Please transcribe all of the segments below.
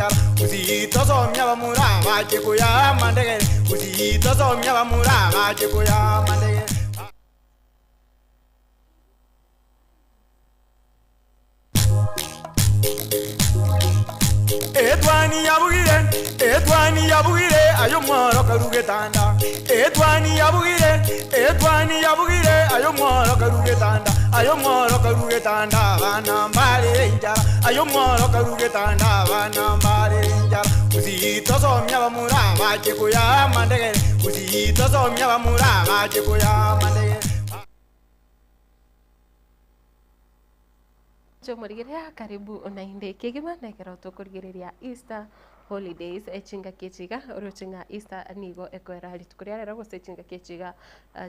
enchara Gusii tosomia abamura bache koya amandegere Gusii tosomia abamura bache koya amandegere. Etwani yabugire, etwani yabugire, aye omworo karu getanda. Etwani yabugire, etwani yabugire, aye omworo karu getanda. Aye omworo karu getanda, abana mbarere enchara. Aye omworo karu getanda, abana mbarere enchara. Gusii tosomia abamura bache koya amandegere, Gusii tosomia abamura bache koya amandegere. Chomorigereria karibu naende kegima nekero tokorigereria Easter holidays chingaki echi iga oroche ng'a Easter nigo ekoera rituko ria rero gose chingaki echi iga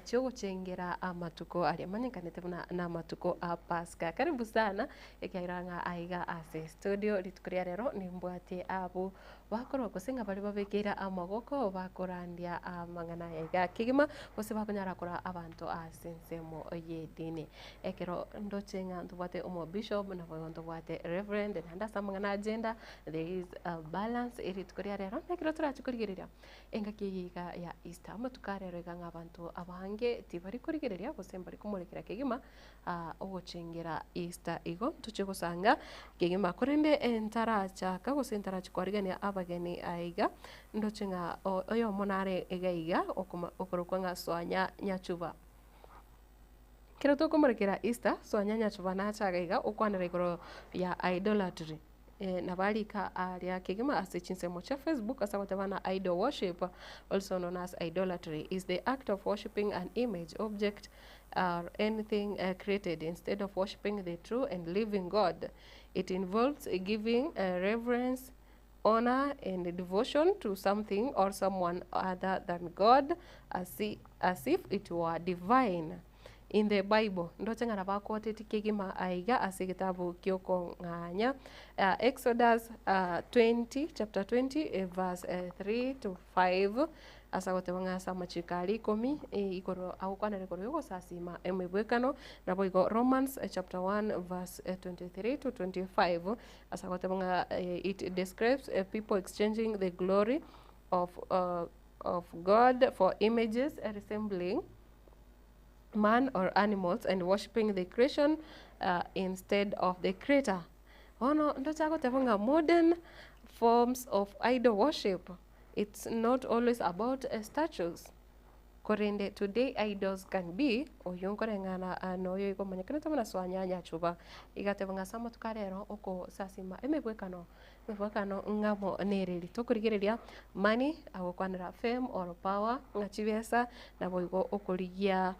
chiogochengera amatuko aria amanyekanete buna namatuko a Pasaka. Karibu sana ekiagera ng'a aiga ase studio rituko ria rero nimbwate abwo Bakorwa gose ng'a baria babekeire amaboko bakorandia amang'ana aya iga kegima, gose bakonyara koraa abanto ase ensemo y'edini. Ekero ndoche ng'a ntobwate omobishop, naboigo ntobwate reverend, naende ase amang'ana a gender, there is a balance rituko ria rero, nekero torache korigereria engaki eye iga ya Easter. Amatuko a rero iga ng'a abanto abange tibari korigereria gose mbari komorekera kegima. ogochengera Easter igo ntoche gosanga kegima. Korende ntarachaka gose ntarachia kwarigania abageni aiga, ndoche ng'a oyomo nare iga iga okoma okorokwa ng'a Swanya Nyachuba. Ekero tokomorekera Easter, Swanya Nyachuba nache iga iga okwanera igoro ya idolatry. Nabo arika aria kegima ase chinsemo chia Facebook ase agoteba ng'a idol worship, also known as idolatry, is the act of worshiping an image, object, or anything created instead of worshiping the true and living God. It involves giving reverence, honor, and devotion to something or someone other than God as, as if it were divine. In the Bible, ndoche ng'a nabo akwoteti kegima aiga ase egetabu ki'okong'anya, Exodus 20, chapter 20, verse 3 to 5, ase agoteba ng'a ase amachiko aria ikomi, igoro agokwanera igoro y'ogosasima emebwekano, naboigo Romans chapter 1 verse 23 to 25, ase agoteba ng'a it describes people exchanging the glory of of God for images resembling man or animals and worshipping the creation instead of the creator. Bono ndoche agoteba ng'a modern forms of idol worship it's not always about statues korende today idols can be oyio nkoreng'ana na oyo iga omanyekanete buna Swanyanya Chuba. Iga ateba ng'a ase amatuko a rero okosasima emebwekano Mebwekano ng'amo nereri tokorigereria money agokwanera fame or power ng'a chibesa naboigo okorigia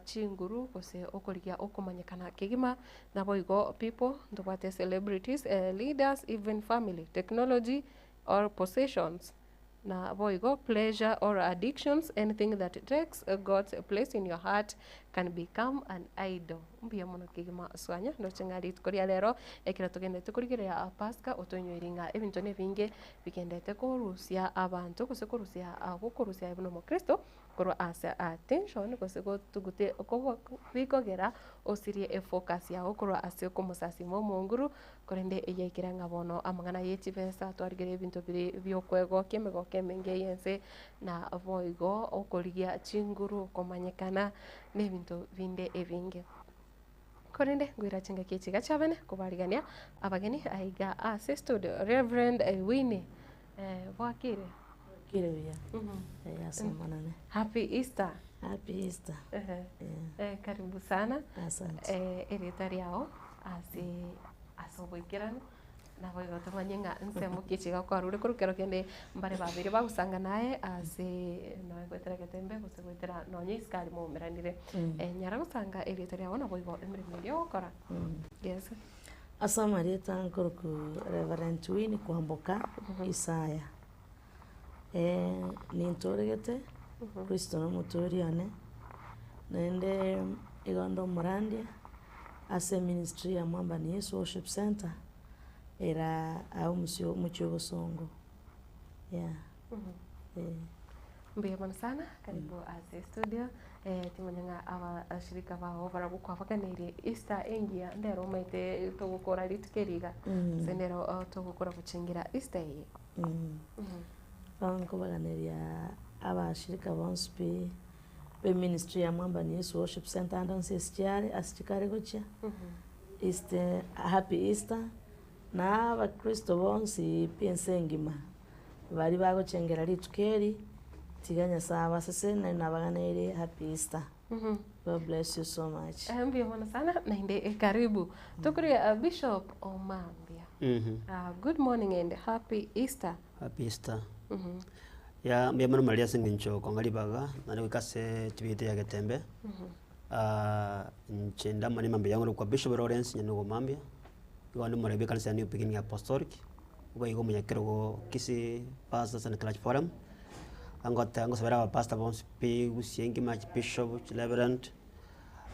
chinguru gose okorigia okomanyekana kegima naboigo people ntobwate celebrities, leaders even family, technology or possessions. Naboigo pleasure or addictions, anything that takes God's place in your heart can become an idol. Mbuya mono kegima Swanya, ndoche ng'a rituko ria rero ekero togenderete korigereria Pasaka otoinyoiri ng'a ebinto nebinge bigenderete korusia abanto gose korusia gokorusia aye buna omokristo korwa ase attention gose gotugute bikogera osirie efocus yago korwa ase okomosasima omonguru Korende eyaikire ng'a bono amang'ana ye chibesa twarigereria ebinto bire bi'okwegokia emegoko emenge y'ense, na boigo okorigia chinguru, komanyekana, na ebinto binde ebinge. Korende ngoira chingaki echi iga chiabene kobarigania abageni aiga ase studio, Reverend Winnie bwakire? Bwakire buya, eh, ase Omonene. Happy Easter. Happy Easter. Eh, karibu sana. Asante. Eh, erieta riao ase ase oboikeranu naboigo tomanye ng'a ensemo ki echi kwarure korwa kero kende mbare babere bagosanga naye ase nonya goetera getembe gose goetera nonya isiko aria mwaumeranire. Eh, nyara gosanga erieta riao naboigo emeremo eria ogokora. Yes. Ase amarieta nkorokwa Reverend Winnie Kwamboka Isaya. Nintoregete, Kristo nomotoori one, naende igo nde omorandia ase eministry ya Mwambani Yesu Worship Centre, ere aa omosie omochie o Bosongo, yeah, eh. Mbuya mono sana, karibu ase estudio. Eh, timanya ng'a abashirika bao barabwo kwabaganeirie Easter engiya ndero omanyete togokora rituko eri iga, gose ndero togokora gochengera Easter eye. Bono nkobaganeria abashirika bonsi pi b'eministry ya Mwamba New Yesu Worship Centre ande onsi ase chiare ase chikare gochia, Easter happy Easter, na abakristo bonsi pi ense engima, baria bagochengera rituko eri, tiga Nyasaye abasesenie naende nabaganeirie happy Easter. God bless you so much. Mbuya mono sana naende karibu. Tokoria Bishop Omambia. Good morning and happy Easter. Happy Easter. Ya mbuya mono Maria ase eng'encho okong'a ribaga naende goika ase tibete ya Getembe. Inche ndamanye mambia yango korwa Bishop Lawrence Nyanugo Mambia, igo onde omoremi bw'ekanisa ya New Beginning Apostolic, igo igo omonyakerogo Kisii Pastors and Clergy Forum, angoteba ngosabera abapastor bonsi pi gusii engima, chibishop, chireverend,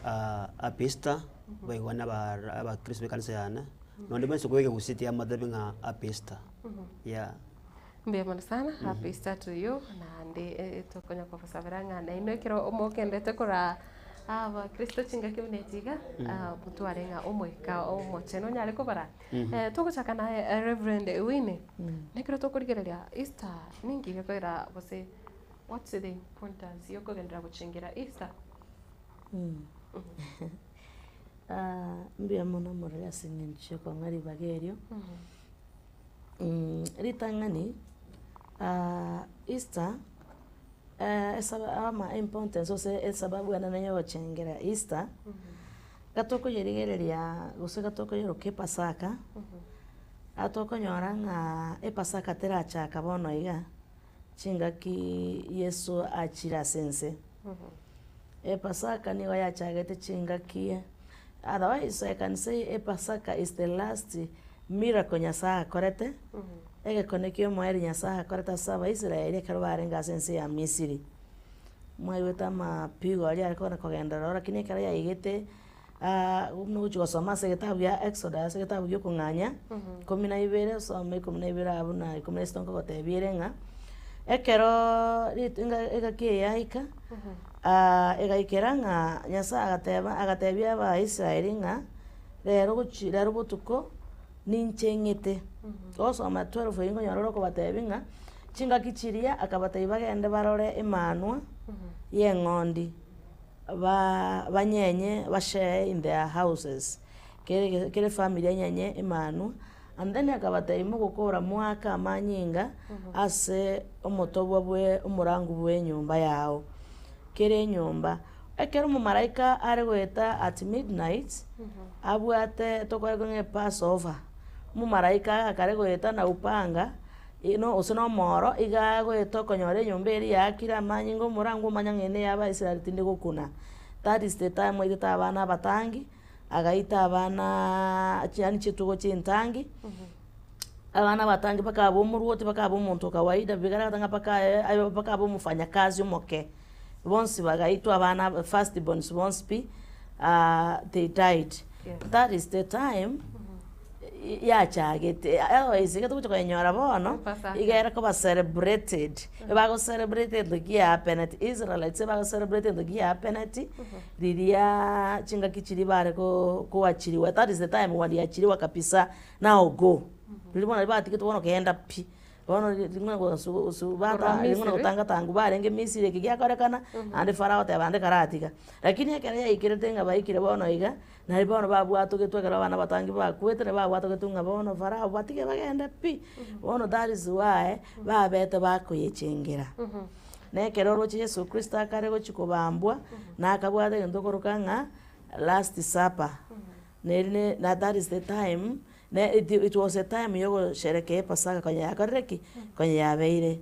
happy Easter, boigo na abara abakristo b'ekanisa yane, nonde bwensi okoigwa ekegusii tiga motebie ng'a happy Easter, yeah. Mbuya mono sana, happy Easter to you, naende tokonya kobasabera ng'a nainwe ekero mogendete koraa abakristo chingaki buna echi iga, motware ng'a omoika omochenu onyare kobara. Togochaka naye Reverend Winnie, nekero tokorigereria Easter ninki gekoira gose what's the importance yokogenderera gochengera Easter? Mbuya mono morore ase eng'encho yokong'a ribaga erio. Ritang'ani, Easter, esaba ama importance gose esababu enene ya ogochengera Easter, iga tokoyerigereria gose iga tokoyeroka epasaka, atokonyora ng'a epasaka terachaka bono iga, chingaki Yeso achire ase ense. Epasaka nigo yachagete chingaki, otherwise I can say epasaka is the last miracle Nyasaye akorete, egekone kia omoerio Nyasaye akorete ase abaisraeli ekero barenge ase ense ya Misiri. Mwaigwete amapigo aria are kona kogenderera ororo lakini ekero yaigete buna ogochia gosoma ase egetabu gia Exodus, egetabu gia okong'anya, ikomi na ibere osome ikomi na ibere abwo na ikomi na isato nkogotebia ere ng'a, ekerooo rit enga engaki eye yaika, egaikera ng'a Nyasaye agateba agatebia abaisraeli ng'a, rero gochi rero botuko, ninche ng'ite. Gosoma 12 eywo nkonyora ore okobatebia ng'a, chingaki chiria akabatebia bagende barore emanwa ya eng'ondi. Ba banyenye bashare in their houses, kere kere efamiri enyenye emanwa, and then akabatebia mogokora moake amanyinga ase omotobwa bwe omorangu bwa enyomba yao, kera enyomba. Ekero omomalaika are goeta at midnight, abwate tokoreta ng'a epassover, omomalaika akare goeta na upanga. Gose nomoro, iga agoeta okonyora enyomba eria yaakire amanyinga omorango omanye ng'a eye neya Abaisraeli tindi gokuna. That is the time aitete abana abatangi, agaita abanaaa yaani chitugo chintangi, abana abatangi mpaka abe omorwoti, mpaka abe omonto o kawaida, bigara ng'a mpaka aye aye mpaka abe omofanyakazi omoke. Bonsi bagaitwa abana aba first borns bonsi pi, they died. That is the time. Yachagete otherwise iga togocha koyenyora bono, Pasaka. iga ere koba celebrated, ebago celebrate egento giahapeneti, Israelites ebago celebrate egento giahapeneti, ririaaa chingaki chiria bare ko koachiriwa, that is the time waliachiriwa kabisa now go. Riria bono batigete bono genda pi, Bono ring'ana Korwa bata ring'ana Misiri. gotanga-tangwa barenge Misiri eki giakorekana, naende Farao oteba ande karatiga. Lakini ekero yaikerete ng'a baikire bono iga, naende bono babwatogetwe ekero abana abatangi bakwete, nabo babwatogetwe ng'a bono Farao batige bagende pi. Bono that is why babete bakoyechengera. Na ekero oroche Yeso Kristo akare gochia kobambwa, nakabwate egento okoroka ng'a last supper. Neri ne na that is the time. Ne it it was a time yogosherekea epasaka konya yakorire ki? Konya yabeire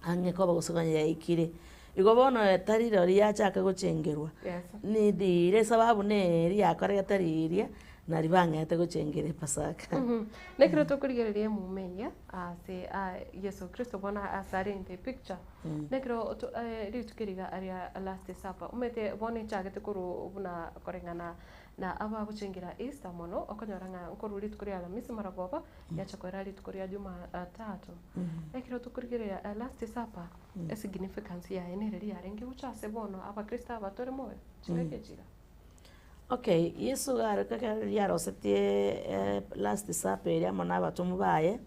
ang'e koba gose konya yaikire. Igo bono tari rirorio yachaka gochengerwa, Yes. nidire esababu neri yakoregete riria, nari bang'ete gochengera epasaka. Nekero tokorigereria emuma eye ase Yeso Kristo bono ase are in the picture, nekero to rituko eri iga ria last supper, omanyete bono echagete korwa buna koreng'ana. Na abagochengera Easter mono, okonyora ng'a nkorwa rituko ria Alamisi maragoba, riacha koera rituko ria Jumatatu. Ekero tokorigereria Last Supper, esignificance yaye nere riarenge gocha ase bono abakristo aba tore moyo, chingaki echi iga. Okay, Yeso iga are ekero riria arosetie last supper eria amo na abatomwa baye,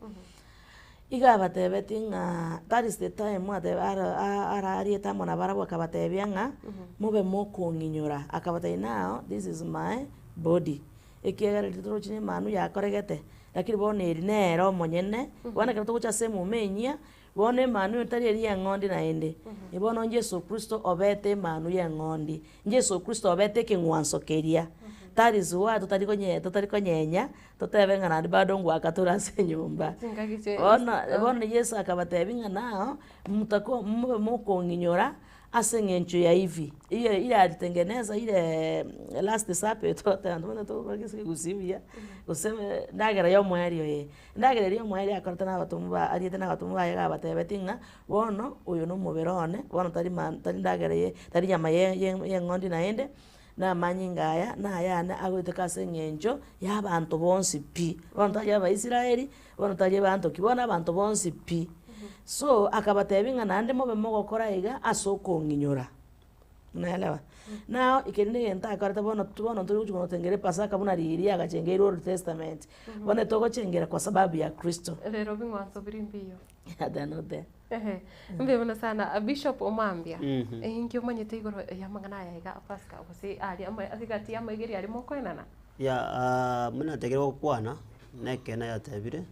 iga abatebetie ng'a that is the time atebe ara arariete amo nabarabwo akabatebia ng'a, mobe mokong'inyora, akabatebia now this is my body, ekiagera riria toroche na emanu yakoregete, lakini bono eri nere omonyene, bono ekero togocha ase emuma enyia, Bono Emanu etari eria y'eng'ondi naende, bono Yeso Kristo obete Emanu y'eng'ondi, Yeso Kristo obete ekeng'wanso keria. That is why totari konye totari konyenya, totebe ng'a naende bado ngoaka tore ase enyomba. Chingaki chia Bono Easter. bono Yeso akabatebia ng'a now, motako mobe mokong'inyora ase eng'encho ya hivi, iye ile alitengeneza ile last supper togoteba intwe togokora gese ekegusii buya, gose endagera ya omoerio eye. Endagera eria omoerio akorete na abatomwa ba ariete na abatomwa baye iga abatebetie ng'a, bono oyo nomobere one, bono tari ma tari ndagera ye tari nyama ye ye yeng'ondi naende, na amanyinga aya nayane agoiteka ase eng'encho ya abanto bonsi pi. Bono tari abaisraeli, bono tari abanto ki, bono abanto bonsi pi. So, akabatebia ng'a naende mobe mogokora iga ase okong'inyora. Unaelewa? Now ekeri na egento akorete bono bono ntori gochia komochengera epasaka buna riria agachengeirwe old testament, bono togochengera kwa sababu ya Kristo. Rero bing'wanso biri mbiyo. They are not there. Ehe, mbuya mono sana Bishop Omambia, inki omanyete igoro y'amang'ana aya iga a Pasaka gose aria ama ase egati y'amaigerio aria mokoenana? Yeah, buna nategeire gokwana, na ekeene yatebire,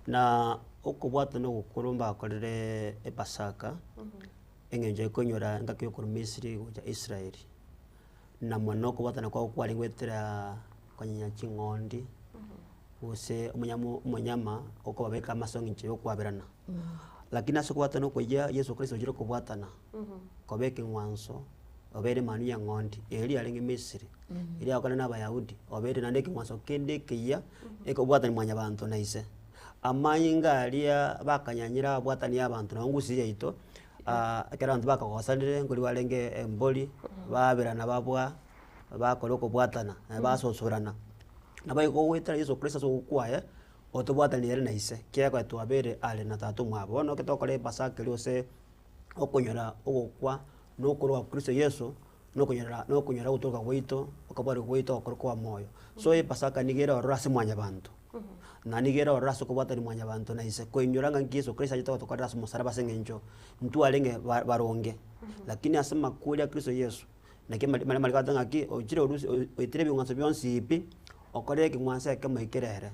na okobwatana ogokoro mbakorire epasaka. Engencho ekonyora engaki yokorwa Misiri gocha Israeli, na mono okobwatana kwabo kwarenge goetera konyenya ching'ondi, gose omonyama omonyama okobabeka amaso eng'encho ya okwaberana. Lakini ase okobwatana okoyia Yeso Kristo ochire kobwatana, koba ekeng'wanso, obeire manu ya eng'ondi, eria yarenge Misiri, eria yakorire na abayahudi, obeire naende ekeng'wanso kende ekeyia, ekobwatani mwanyabanto na ise. Amanyinga aria bakanyanyire abwatani abanto nabo ngusi yaito, ekero abanto bakagosanire nkori barenge embori, baberana babwa, bakora okobwatana, basosorana. Nabo igo goetera Yeso Kristo ase ogokwa kwaye, otobwatani ere na ise, kiagera twabeire are na tata omwabo. Bono ekero togokora epasaka eria gose okonyora ogokwa na okorwa kwa Kristo Yeso, na okonyora na okonyora ogotoka gwaito, okoboriwa gwaito ogokora kwa moyo. So epasaka nigo ere ororo ase mwanyabanto, na nigo ere ororo ase okobwatania mwanyabanto na ise, koinyora ng'a nki Yeso Kristo achete gotokorera ase omosaraba ase eng'encho ntwarenge ba baronge, lakini ase amakweri a Kristo Yeso, naki amari amari amariko agotoa ng'aki, ochire orusie oitire ebing'wanso bionsi pi, okorire ekeng'wanso ekemo ekere ere.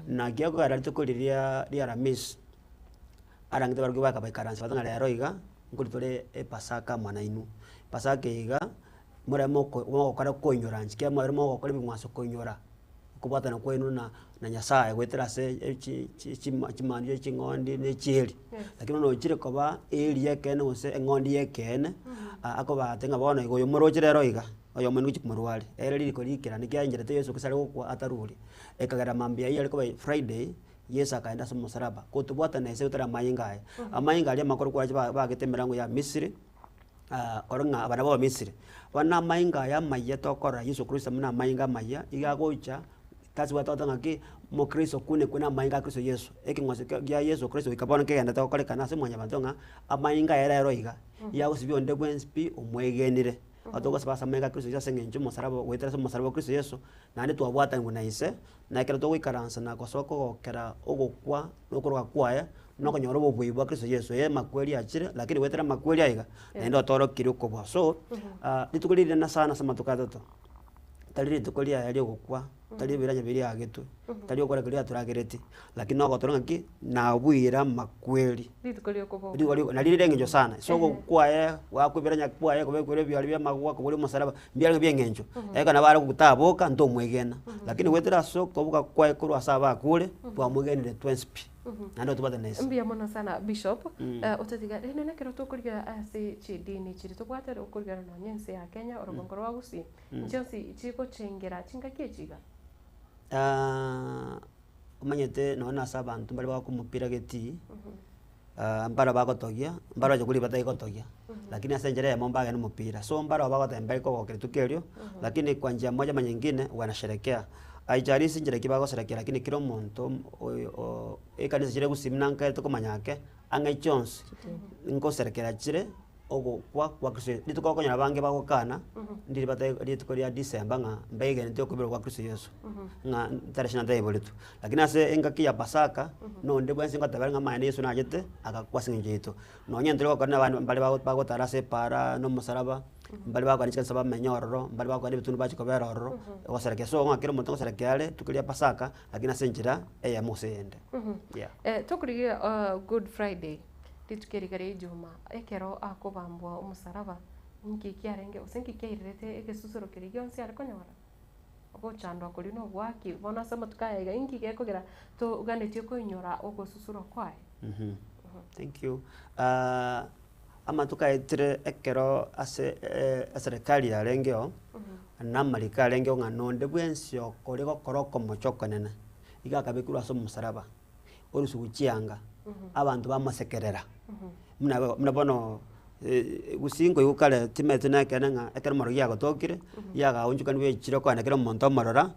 Naki ekogera rituko riria ria aramisi, arangete barobwo bakabaikaransa bateba ng'a rero iga, nkori tore epasaka amo nainwe. Pasaka eye iga, more moko mogokora koinyora inche, ekiagera mwabere mogokora ebing'wanso koinyora, okobwatana kwaino na na Nyasaye goetera ase echi chi chima chimanu chia ching'ondi na echieri. Lakini bono ochire koba eeri ya ekeene gose eng'ondi ya ekeene, akobate ng'a bono iga oyo moroche rero iga, oyomo nigo ogochia komorwaria, ere ririko riikeranu ekiagera enchera Yeso Kristo are gokwa atarure. Ekagera mambia aywo yare koba friday, Yeso akaenda ase omosalaba, gotobwatana ase gotari amanyinga aye. Amanyinga aria amakoro kwache ba bagete emerango ya Misiri, korwa ng'a abana ba Abamisiri. Bono amanyinga aya amayia tokorora Yeso Kristo buna amanyinga amayia, iga agocha, that's why togoteba ng'aki, omokristo okunekwe na amanyinga a Kristo Yeso. Ekeng'wanso kia gia Yeso Kristo goika bono kegenderete gokorekana ase mwanyabanto ng'a, amanyinga aye rero iga, iga agosibia onde bwensi pi omwegenire. Togosaba ase amanyinga a Kristo Yeso ase eng'encho omosaraba goetera ase omosaraba o Kristo Yeso, naende twabwatanigwe na ise. Na ekero togoikaransa na gosoa kogokera ogokwa na okoroka kwaye, na okonyora obobui bwa Kristo Yeso, ee amakweri achire, lakini goetera amakweri aiga, naende otorokirie okobua. So, rituko rinene sana ase amatuko atato, tari rituko riaye ria ogokwa, tari ebiranya biria biagetwe, tari okora keria atorageretie, lakini nogotora ng'aki, nabuire amakweri. Rituko ria okoboka. Rituko ria nari rire eng'encho sana, ase ogokwa kwaye, goakwa ebiranya kwaye, kobekwa ebiaria bia amagwa, koboria omosalaba, mbiarenge bia eng'encho. Ekero nabo are gotaboka ntomwegena, lakini goetera ase okoboka kwaye korwa ase abakure, twamwegenire twensi pi, naende otobwate na ise. Mbuya mono sana Bishop, otatiga rende nekero tokorigera ase chidini chiria tobwate okorigera nonye ense ya Kenya orogongo rwa Gusii, nchionsi chigochengera chingaki echi iga? Omanyete nonye nase abanto mbare bagoaka omopira getii. Mbaro bagotogia, mbaro onye kori batari gotogia, lakini ase enchera eyemo mbagende omopira. So mbaro bagoteba mbari kogokera rituko erio, lakini kwa njia moja ama nyingine wanasherekea. Haijalishi nchera ki bagosherekea lakini kera omonto oyo o ekanisa chire gusii buna nkaete komanya ake, ang'e chionsi, nkoserekera chire ogokwa kwa Kristo Yeso. Rituko okonyora abange bagokana, ndiri batari rituko ria December ng'a mbaigeneti okoiborwa kwa Kristo Yeso, ng'a tarehe ishirini na tano aiboretwe. Lakini ase engaki ya pasaka, nonde bwensi ngoteba are ng'a amaene Yeso nachete, agakwa ase eng'encho yaito. Nonye ntore gokora na abande mbare bago bagotara ase epaara na omosaraba, mbare bagokora chikanisa bamenye ororo, mbare bagokora ebitunwa bachia kobera ororo, ogoserekea. So ng'a kera omonto ngoserekea are rituko ria pasaka, lakini ase enchera eyemo gose eyende, yeah. Tokorigia Good Friday, Rituko eri riria Ijuma, ekero akobambwa omosaraba, inki kiarenge gose inki kiairerete egesusuro keria gionsi are konyora? Ogochandwa koria na ogoaki. Bono ase amatuko aya iga inki gekogera toganetie koinyora ogosusurwa kwaye? Thank you. Amatuko aetire ekero ase eserekari yarengeo, na amariko arengeo ng'a nonde bwensi okore gokora okomocha okonene, iga akabekirwe ase omosaraba. Orusiwu chianga, abanto bamosekerera, buna buna bono gusii nkoigwa kare timanyeti na ekeene ng'a ekero omorogi agotokire, yagaonchokanigwe echire kogenda kera omonto omorora,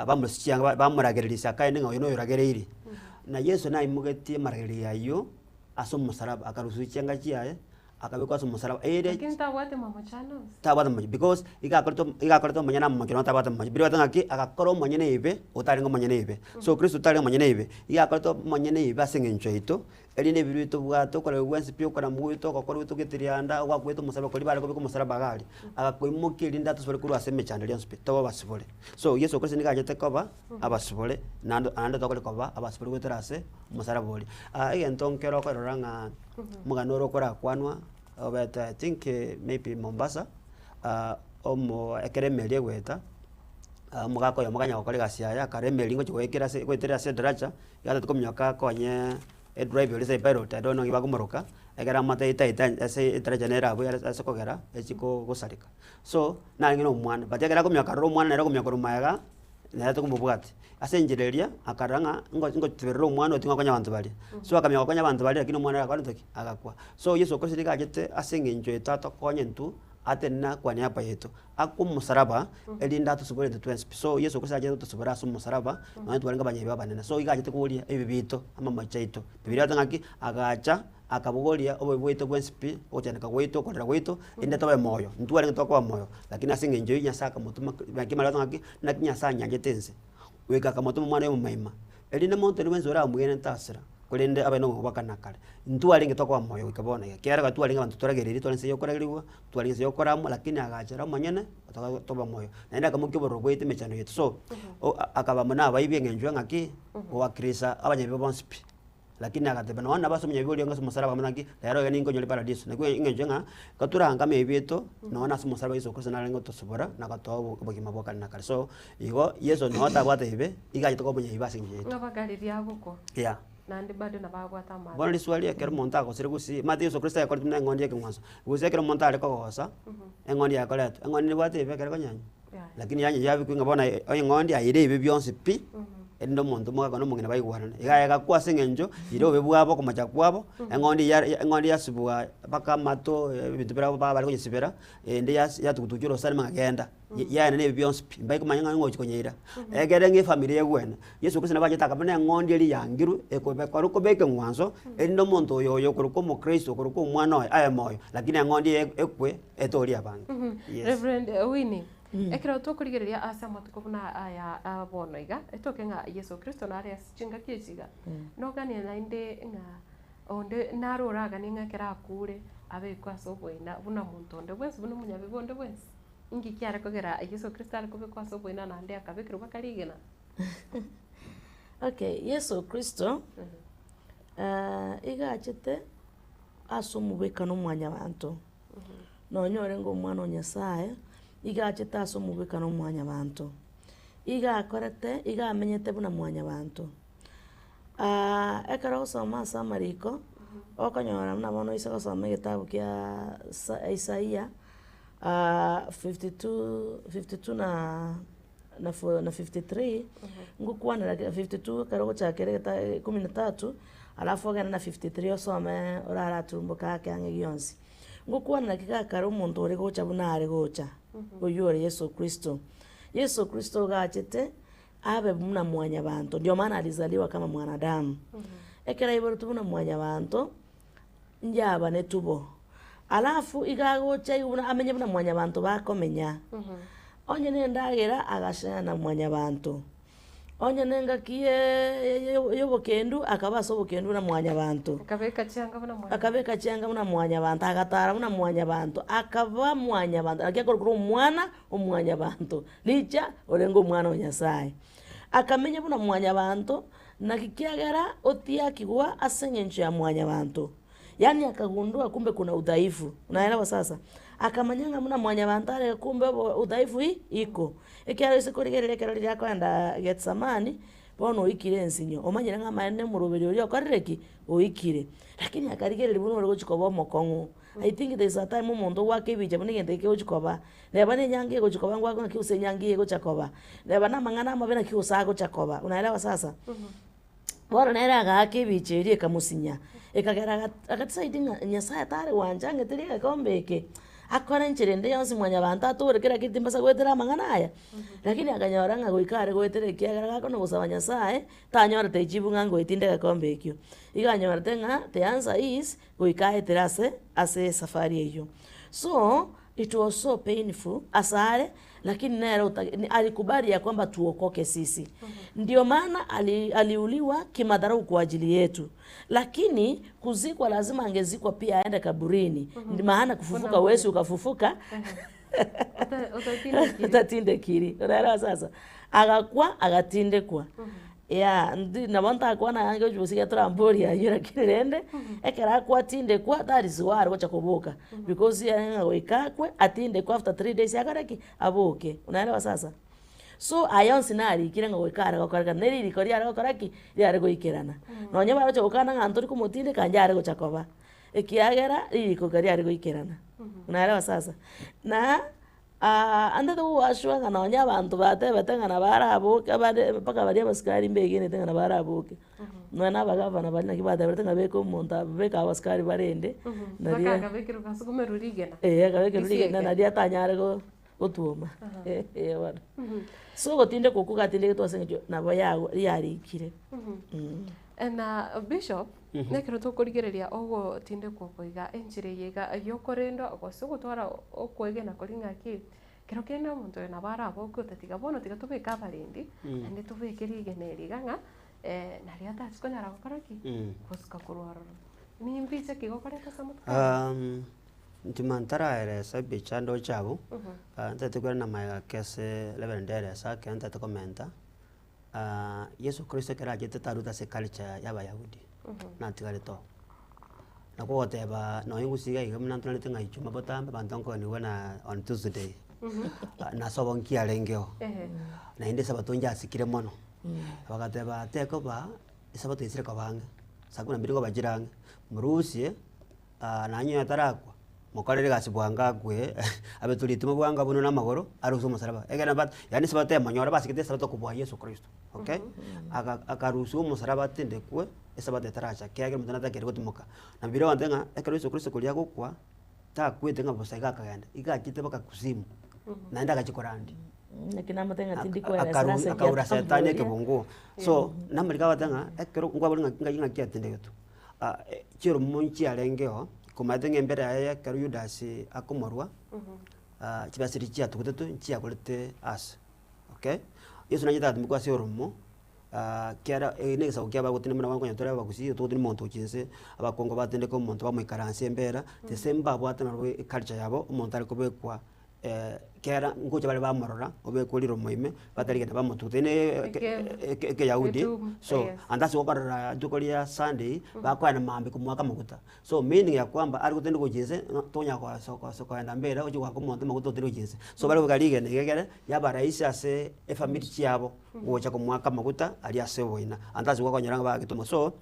bamorusia chianga ba- bamoragereria ase akaene ng'a oyo noyoragereirie. Na Yeso naimogetie amaragererio aywo ase omosaraba, akarusiwa chianga chiaye, akabekwa ase omosaraba ere Lakini tabwate mamochano onsi. tabwate momocho because iga akorete iga akorete omonyene amomocho nonya tabwate momocho. Biria ogoteba ng'aki, agakora omonyene ebibe, otarenge omonyene ebibe. So kristo tarenge omonyene ebibe, iga akorete omonyene ebibe ase eng'encho yaito, erinde ebibe tobwate okorerwa gwensi pi, okoramwa gwaito, ogokora gwaito getirianda, ogwakwete omosaraba koria bare kobeka omosaraba iga aria, agakoimokia erinde atosibore korwa ase emechando eria yonsi pi, tobe abasibore. So yeso kristo nigo achete koba abasibore, naende naende tokore koba abasibore goetera ase omosaraba oria. Egento nkere okorora ng'a. Omogano oro okorakwanwa obete I think maybe Mombasa, omo ekero emeri egoeta, omogaka oyomo akanya gokora egasi yaye akara emeri ngochia goekera ase goetera ase edaracha, iga atagete kominyoka akonye edriver oria ase epilot I don't know naki bakomoroka, ekero amotebi taeta ase edaracha nere abwo ase kogera echi ko gosareka. So, narenge na omwana, but ekero akominyoka aroro omwana nere okominyoka korwa magega, nere tokomobwatia. Ase enchera eria, akarora ng'a ngo ngotiberera omwana oyo ting'okonya abanto baria. So akamanya gokonya abanto baria lakini omwana agakorete ki? Agakwa. So Yeso kristo nigo achete ase eng'encho yaito atokonye intwe, atenene akwane niaba yaito, akwe omosaraba, erinde atosibore intwe twensi pi. So Yeso kristo achete gotosibora ase omosaraba, nonye twarenge abanyabibe abanene. So iga achete koboria ebibe biaito, amamocho aito. Bibiria egoteba ng'aki, agacha. Akabogoria obobe bwaito bwensi pi, ogochandeka gwaito, okorera gwaito, erinde tobe moyo. Intwe arenge tokoba moyo, lakini ase eng'encho eyio Nyasae akamotoma naki mara ng'aki, naki Nyasae anyanchete ense, goika akamotoma omwana oye omomaima, erinde monto onde bwensi oramwegene tasira, korende abe na obogima bwa kare na kare. Intwe arenge tokoba moyo goika bono iga, ekiagera ekero twarenge abanto toragereiri tware ense ya okoragerigwa, tware ense ya okoramwa, lakini agacha ere omonyene, toka toba moyo. Naende akamokia obororo bwaito emechando yaito. So, o- akaba buna abaibi eng'encho ng'aki, gowakilisha abanyabibe bonsi pi. Lakini agateba, Nonya nabo ase omonyabibe oria onge ase omosaraba akamanya ng'aki, rero iga ninkonyore paradiso. Nakio eng'encho ng'a, igo toraangame ebibe biaito, nonya nase omosaraba Yeso Kristo narenge gotosibora na gotoa obo obogima bwa kare na kare. So, igo Yeso nonya tabwate ebibe, iga achete koba omonyabibe ase eng'encho yaito. Ng'a bagaririe agokwa, Yeah. naende bado nabo abwate amaabera. Bono riswali ekero omonto agosire gusii, omanyete Yeso Kristo ayekorete buna eng'ondi y'ekeng'wanso, gose ekero omonto are kogosa, eng'ondi yakoretwa, eng'ondi nebwate ebibe ekero ekonyenya? Lakini yanya yabekwa ng'a bono eng'ondi aire ebibe bionsi pi, erinde omonto omogaka na omong'ina baigwanane. Iga egakwa ase eng'encho ire obobe bwabo okomocha kwabo, eng'ondi ya eng'ondi yasibwa mpaka amato ebinto biria ba bare konyesibera, ende yas yatugutuchwa orosana ng'a genda, yaenda na ebibe bionsi pi, mbaikomanya ng'a ng'o ochi konyeira. Ekere ng'a efamiri egwene, Yeso kristo nabo achete akaba buna eng'ondi eria yangirwe, ekobekwa korwa ekeng'wanso, erinde omonto oyo oyo okorokwa omokristo, okorokwa omwana oye, abe moyo, lakini eng'ondi eye ekwe. Etorie abange. Yes. Reverend Winnie, ekero tokorigereria ase amatuko buna aya a bono iga, etoke ng'a Yeso Kristo nare ase chingaki echi iga, noganie naende ng'a onde nare oraganie ng'a ekero akure abekwe ase oboina buna monto onde bwensi buna omonyabibe onde bwensi? Inki kiare kogera Yeso Kristo are kobekwa ase oboina naende akabekerwa mpaka rigena? Okay, Yeso Kristo, iga achete ase omobwekano o mwanyabanto. Nonya orenge Omwana o Nyasae, iga achete ase omobwekano o mwanyabanto. Iga akorete, iga amenyete buna mwanyabanto. Ekero ogosoma ase amariko, okonyora buna bono oise gosoma egetabu kia sa Isaia 52 52 na na fo na 53, ngokwanera 52 ekero ogochakera egeta ikomi na tatu. Alafu ogende na 53 osome oraraturumboke ake ang'e gionsi. Ngokwana naki gakare omonto ore gocha buna are gocha, oyio ore Yeso Kristo. Yeso Kristo iga achete, abe buna mwanyabanto, ndio maana alizaliwa kama mwanadamu. Ekero aiboretwe buna mwanyabanto, njabanetwe bo. Alafu iga agocha igo buna amenye buna mwanyabanto bakomenya. Onye na endagera, agashare na mwanyabanto. Onye na engaki ya obokendu, akaba ase obokendu buna mwanyabanto. Akabeka chianga buna mwanyabanto. Akabeka chianga buna mwanyabanto, agatara buna mwanyabanto, akaba mwanyabanto, naki akorokwa omwana omwanyabanto, richa orenge omwana o Nyasaye. Akamenya buna mwanyabanto, naki kiagera otiakigwa ase eng'encho ya mwanyabanto. Yaani akagundua kumbe kuna udhaifu, unaelewa sasa? Akamanya ng'a buna mwanyabanto are kumbe obo udhaifu ii iko. Ekiagera ase korigereria ekero riria akoenda Getsemani, bono oikire ensinyo, omanyire ng'a amaene omoroberi oria okorire ki? Oikire. Lakini akarigereria buna ore gochia koba omokong'u. I think there is a time omonto ogoaka ebicha buna egento eke kegochia koba, neba na enyangi egochia koba ngwake ng'aki gose enyangi eye egocha koba, neba na amang'ana amabe naki gose agocha koba, unaelewa sasa? Bono nere agaaka ebicha eria ekamosinya, ekagera aga agadecide ng'a Nyasaye tare gwancha ang'eterie egekombe eke, akore enchera ende yonsi mwanyabanto atore kera keri timbasa goetera amang'ana aya. Lakini akanyora ng'a goika are goetera ekiagera gakona gosaba Nyasaye, tanyorete ejibu ng'a ngoetinde egekombe ekio. Igo anyorete ng'a the answer is, goika aetere ase ase esafari eyio. So, it was so painful asare, lakini nere otagete alikubali ya kwamba tuokoke sisi. Ndio maana ali aliuliwa kimadharau kwa ajili yetu, lakini kuzikwa lazima angezikwa pia aende kaburini, maana kufufuka huwezi ukafufuka otatindekiri. Unaelewa sasa? Agakwa agatindekwa. Yeah, ndi nabo ntakwana ange gochia gosiga toramborie aywo lakini rende, ekero akwatindekwa that is why are gocha koboka because ere ng'a goika akwe atindekwe after 3 days akore ki? Aboke. Unaelewa sasa? So aya onsi narikire ng'a goika are gokorekana na eririko riare gokora ki? Riare goikerana. Nonye baroche gokana ng'a ntori komotindeka inche are gocha koba, ekiagera ririko iga riare goikerana. Unaelewa sasa? Na ande togoashwa ng'a nonye abanto batebete ng'a nabo araboke abande mpaka baria abasikari mbegenete ng'a nabo araboke. Nonya na abagavana baria naki bateberete ng'a beka omonto aba beka abasikari barende, Mpaka naria akabekerwa gasugumerwe rigena. eh akabekerwa rigena Risieke. naria atanyare go gotwoma eh bono. So ogotindekwa okwo gatindeketwe ase eng'encho nabo yago yarikire. Na bishop, nekero tokorigereria ogotindekwa oko iga, enchera eye iga yokorendwa gose ogotwara okoegena koria ng'aki, kero kende omonto oyo nabo araboke otatiga bono tiga tobeke abarendi, naende tobeke rigena eri iga ng'a nario atachia konyara gokora ki? Gosuka korwa ororo. Nimbicha ki gokoreta ase amatuko aya? Inche ntaraeresa ebicha ndoche abwo, ntagete koirana magega ake ase Reverend aeresa ekero ntagete komenta. Yeso Kristo ekero achete tarwete ase eculture ya abayahudi, natigarete oo. Nakwo ogoteba nonye gose iga iga buna ntororete ng'a ichuma botambe abanto nkoenigwa na on Tuesday, nase obo nkiarengeo, naende esabato njasikire mono, bagateba tekoba esabato esire koba ang'e, saa kumi na mbili nkoba chire ang'e, morusie. Nanye oyo tarakwa, mokorere egasi bwango akwe, abe toritimo bwango abunwe na amagoro, aruse omosalaba. Ekero ba yaani esabato emonyore basigete esabato kobua Yeso Kristo, okay. Aka akarusiwa omosalaba atindekwe, esabato etaracha ekiagera omonto natakeire gotimoka. Na bibilia egoteba ng'a ekero Yeso Kristo koria agokwa, takwete ng'a bosa iga akagenda, iga achete mpaka kuzimu, naende agachia korandia. Naki namotebia ng'a tindi koeresera ase Akaura setani ekiatamboria. ekebunguo. So, namariko agoteba ng'a ekero nkwabori ng'a ng'ai ng'aki atindegetwe. Chiromo nchiarengeo, komaete ng'a embere yaye ekero Yudasi akomorua, chibesa chiria chiatugutetwe nchiagorete ase, okay. Yeso nachete agatumekwa ase oromo, kera eye na egesaku kiabo bagotenena buna bono tore abagusii togotenena omonto gochia inse, abakongo batendeka omonto bamoikaransia embera, the same babwate nabo eculture yabo, omonto are kobekwa kera ngocha bare bamorora, obekwe riromo ime, batarigete bamotute ne ekeyahudi, so ande ase gokorora rituko ria Sunday, bakoenda mambia komoaka amaguta. So meaning ya kwamba are gotende gochia inse, tonyara gosoka koenda mbere oche goaka omonto amaguta otende gochia inse. So bare kobeka rigena iga egere, yaba rahisi ase efamiri chiabo, gocha komoaka amaguta aria ase oboina, ande ase gokonyora ng'a bagetoma. So,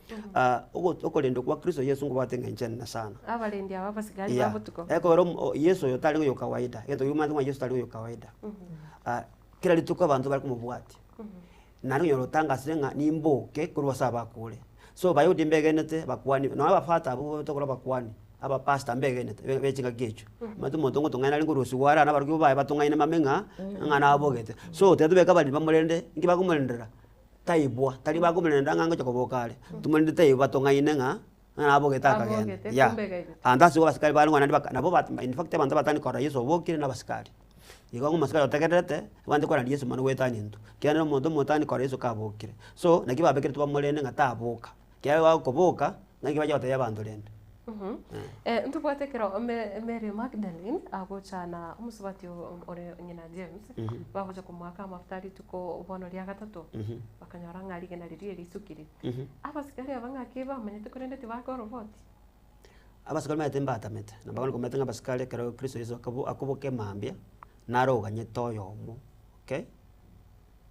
okorendwa kwa Kristo Yeso nkobwate eng'encho enene sana. Abarendi aba abasigari ba Yeah. botuko. Ekero omo- Yeso oyo tari oyo kawaida, egento keria omanyete ng'a Yeso tari oyo kawaida. Kera rituko abanto bare komobwatia, naende onyora otangasire ng'a nimboke korwa ase abakure. So Abayahudi mbegenete abakuani, nonya abafata abwo tokora abakuani, abapastor mbegenete be be chingaki echio. Omanyete omonto ngotong'aina arenge korusigwa are nabarokigwa baye batong'aine mame ng'a, ng'a nabogete. So tiga tobeke abariri bamorende, nki bakomorendera? Taibwa, tari bakomorenda ng'a ngocha koboka are, tomorende taibwa batong'aine ng'a, ng'a nabogete akagenda, Abogete, yeah. kumbe gaigete. Ande ase igo abasikari bare ng'a naende baka nabo bat in fact abanto abatani korora Yeso obokire na abasikari. Igo omosikari otegererete, abande korenda Yeso mono goetania intwe, ekiagera omonto omotani korora Yeso kabokire. So, naki babekeretwe bamorende ng'a taboka, ekiagera bakoboka, naki bacha gotebia abanto rende. Eh, ntobwate ekero Me- Mary Magdalene agocha na omosubati o- ore ng'ina James, bagocha komoaka amafuta rituko bono ria gatato, bakanyora ng'a rigena riria erisukire. Abasikari aba ng'aki bamanyete korende tibakoroboti. Abasikari omanyete mbatamete, na bono komanyete ng'a abasikari ekero Kristo Yeso akabo akoboka emambia, naro oganyete oyomo, okay.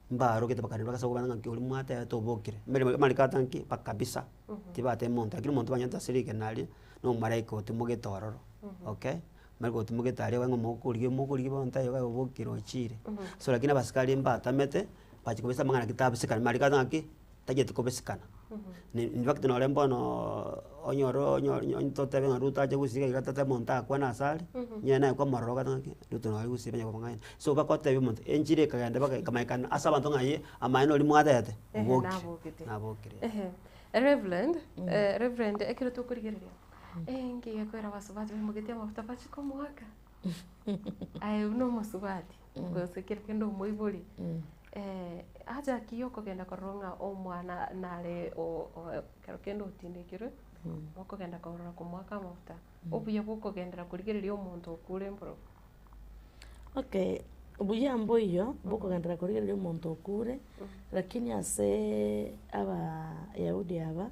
Mbarogete bakarenda bagasa kobana ng'aki oria mwatebete obokire, mbere amariko ata nki bakabisa, tibateba monto, lakini omonto banyete ase rigena aria, na omomalaika otimogete ororo, okay. Omomalaika otimogete aria ng'a mokorigia mokorigia bono taiyo iga obokire ochire. So lakini abasikari mbatamete, bachia kobisa amang'ana ki tabisekana, amariko ata ng'aki, tacheti kobesekana. In fact nore mbono onyore onye onye totebe ng'a Ruto ache gusii iga iga totebe monto akwane ase are, onye naye kwamorora ogoteba ng'aki, Ruto nore gusii banya kobang'aina. So bagotebia omonto, enchiri ekagenda mpaka ekamanyekana ase abanto ng'a aye, amaene oria mwatebete, Ehe, obokire, nabokete. nabokire. Ehe. Reverend, eh, Reverend, ekero tokorigereria, enki gekoera abasubati baimogetie amafuta bachie komoaka? Aye buna omosubati, gose kero kende omoibori, haja ki yokogenda korora ng'a omwana nare o- o kero kende otindekirwe, okogenda korora komoaka amafuta, obuya bwa okogenderera korigereria omonto okure mborobwo? Okay, obuya mboiyo bwa okogenderera korigereria omonto okure, lakini aseee abayahudi aba,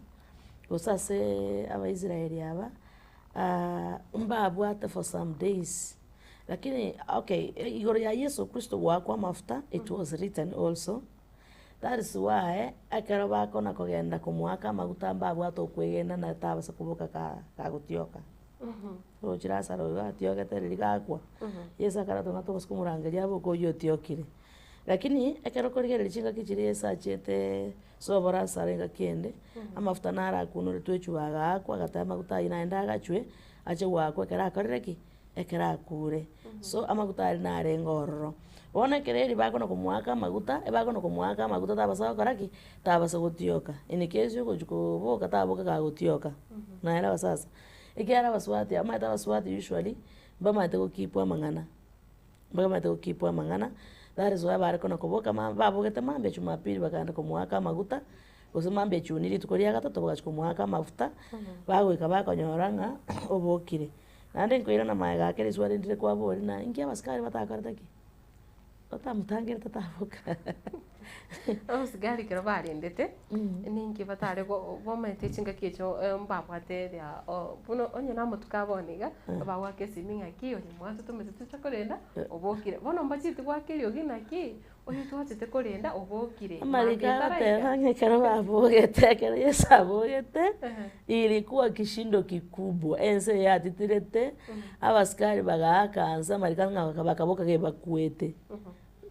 gose aseee abaisraeli aba, mbabwate for some days, lakini okay, igoro ya Yeso Kristo goakwa amafuta, it was written also, that is why ekero bakona kogenda komoaka amaguta mbabwate okwegena na tabasa koboka ka kagotioka. Oroche Lazaro oyo atiogete riria gakwa, Yeso akaretwa ng'a tobasa komorangeria aboke oyio otiokire. Lakini ekero okorigereria chingaki chiria Yeso achietee sobo Lazaro engaki ende, amafuta naro akunoretwe echwe agaakwa agateba amaguta aywo naende agachwe, ache goakwa ekero akorire ki? Ekero akure. So amaguta aria narenge ororo. Bono ekero eri bakona komoaka amaguta, ebakona komoaka amaguta tabasa gokora ki? Tabasa gotioka. In case ogochi koboka taboka kagotioka, naelewa sasa. Ekiagera abasubati aba, omanyete abasubati usually, mbamaete go keep amang'ana. Mbamaete go keep amang'ana, that is why bare kona koboka ma babogete mambia jumapili bakaenda komoaka amaguta, gose mambia chuni rituko ria gatato bagachia komoaka amafuta, bagoika bakonyora ng'a obokire. Naende nkoirana magega ake risuba rindire kwaboria na inki abasikari batakorete ki? Batamotangerete taboka. Abasigari ekero barendete, ninki batare go bamaete chingaki echio mbabwate eria o buna onye na amatuko a bono iga, bagoaka esimi ng'aki oyo mwatotomete toche korenda, obokire. Bono mbachieti goaka eriogi naki, oyo twachete korenda obokire, Amariko mambia agoteba taraika. ng'a ekero babogete ekero Yeso abogete, ilikuwa kishindo kikubwa, ense eye yatitirete, abasikari bagaaka nse amariko ng'a bakaboka gebakwete.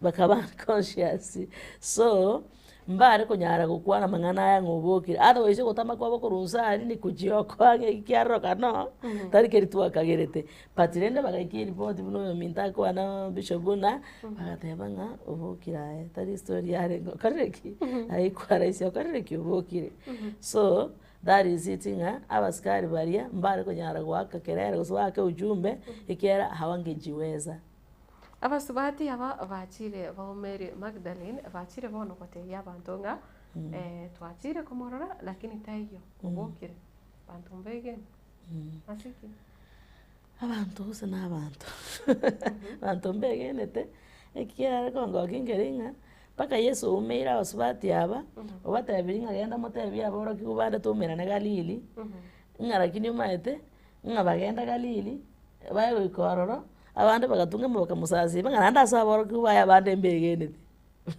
Bakaba unconscious, so mbare konyara gokwana amang'ana aya ng'a obokire, otherwise ogotama kwabo korwa inse aria ni kojiokoa ng'a eki kiaroka no, tari keri twakagerete. But rende bagaikia eripoti buna oyominto akwana bishop buna, bagateba ng'a obokire aye, tari estory yarenge okorire ki? Aye kwaraisia okorire ki? Obokire. So, that is it ng'a abasikari baria mbare konyara goaka kelele gose baake ujumbe, ekiagera hawangejiweza. Abasubati aba bachire baumeri Magdalene, bachire bono gotebia abanto ng'a twachire komorora lakini taiyo, obokire. Abanto mbegene. Ase ki? Abanto gose na abanto, abanto mbegenete, ekiagera kongokia nkere ng'a mpaka Yeso oumeire abasubati aba, obatebirie ng'a genda motebie aborokigwa bande toumerane Galili, ng'a lakini omanyete, ng'a bagenda Galili, baye goika ororo, abande bagatung'ama bakamosasima ng'a naende ase aborokigwa baye abande mbegenete.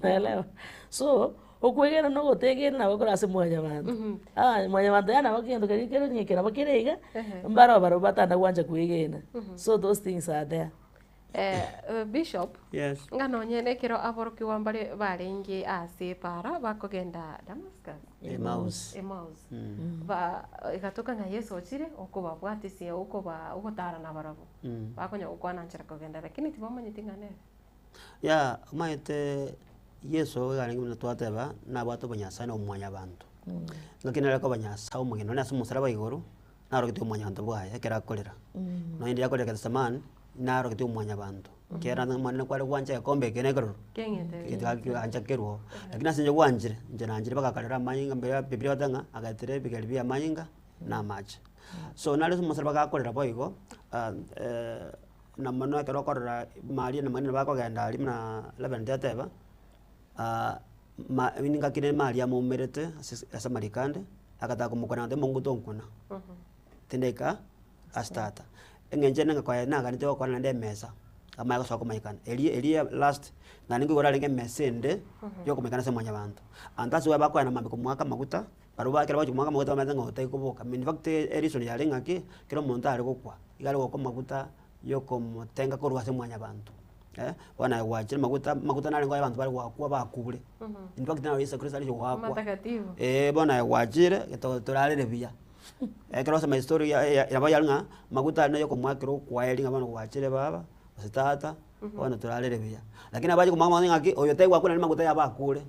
Unaelewa? So, okwegena na ogotegena nabo kore ase mwanyabanto. Aa mwanyabanto yaani nabo egento keria kere onye nabo kere iga, mbaro barobwo batanda gwancha kwegena. So those things are there. Bishop, Yes. ng'a nonye nekero aborokigwa mbare barenge ase epaara bakogenda Damascus, Emmaus. Emmaus, ba egatoka ng'a Yeso ochire okobabwatisia okoba ogotara nabarabwo, bakonya gokwana nchera kogenda lakini tibamanyeti ng'a nere. Yeah, omanyete Yeso iga arenge buna twateba, nabwate obonyasae na obomwanyabanto. Ng'aki nere koba Nyasae omogeni nonye ase omosaraba igoro, narogetwe omwanyabanto bwaye ekero akorera. Nonye riria akorera Gethsemane, narogetwe omwanyabanto, ekiagera ng'a omonene kware gwancha egekombe eke nekeroro, ancha kerwo. Lakini ase inche gwanchire, inche nanchire mpaka akarera amanyinga mbere bibilia egoteba ng'a agaetera ebigeri bia amanyinga na amache. So nare ase omosaraba gakorera boigo, na mono ekero okorora Maria na Magdalene bakogenda aria buna Reverend ateba, ma ngaki rende Maria amoumerete ase ase amariko ande, agataka komokwana agateba omonto tonkuna, tindaika ase tata. Eng'encho ende ng'a konya naganete gokwana naende emesa, amanye gosoa komanyekana. Eria eria last, naende nkoigoro arenge emesa ende, ya okomanyekana ase mwanyabanto. Anto ase bakoenda mambia komoaka amaguta, Barabwo ekero bagochia komoaka amaguta bamanyete ng'a oyo koboka. In fact ereason yare ng'aki, ekero omonto are gokwa, iga are goakwa amaguta ya okomotenga korwa ase mwanyabanto eh, bono aye gwachire amaguta, amaguta narenge aye abanto bare goakwa bakure. In fact naro Yeso Kristo aria goakwa. Amatakatifu. Eeh bono aye gwachire, to torarere buya. Ekero osoma estory ya ya nabo yare ng'a, amaguta aria naye okomoakera okwaeri ng'a bono gwachire baba, gose tata, bono torarere buya. Lakini abache komoaka amaguta ng'aki, oyo taigwakwa naende amaguta yabakure.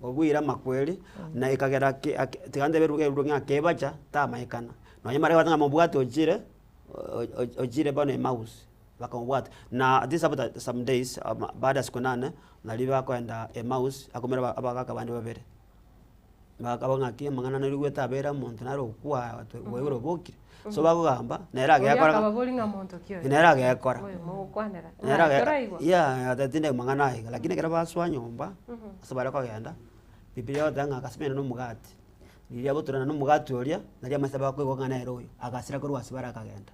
Obuire amakweri, na ekagera ki ake tiga ntebe eruga eruga ng'a kebacha, tamaekana. Nonye mara egoteba ng'a mobwate ochire, o- o- ochire bono Emmaus, bakamobwata. Na this after some days ama baada ya siku nane, naria bakoenda Emmaus, akomera aba abagaka bande babere. Bakaba ng'aki amang'ana naigwete abere omonto nare okwa oigure obokire. So bagogamba, nere Oria agekora ng'a akababoria ng'a monto ki oyo? nere agekora. Oyo mogokwanera. Nere Ng'a age toraigwa? yeah atebeti tinde mang'ana aya iga, lakini ekero basoa nyomba, ase bare kogenda, bibilia egoteba ng'a agasemeria na omogati, riria agoturana na omogati oria, naria amaiso bakoigwa ng'a nere oyo, agasira korwa ase bare akagenda.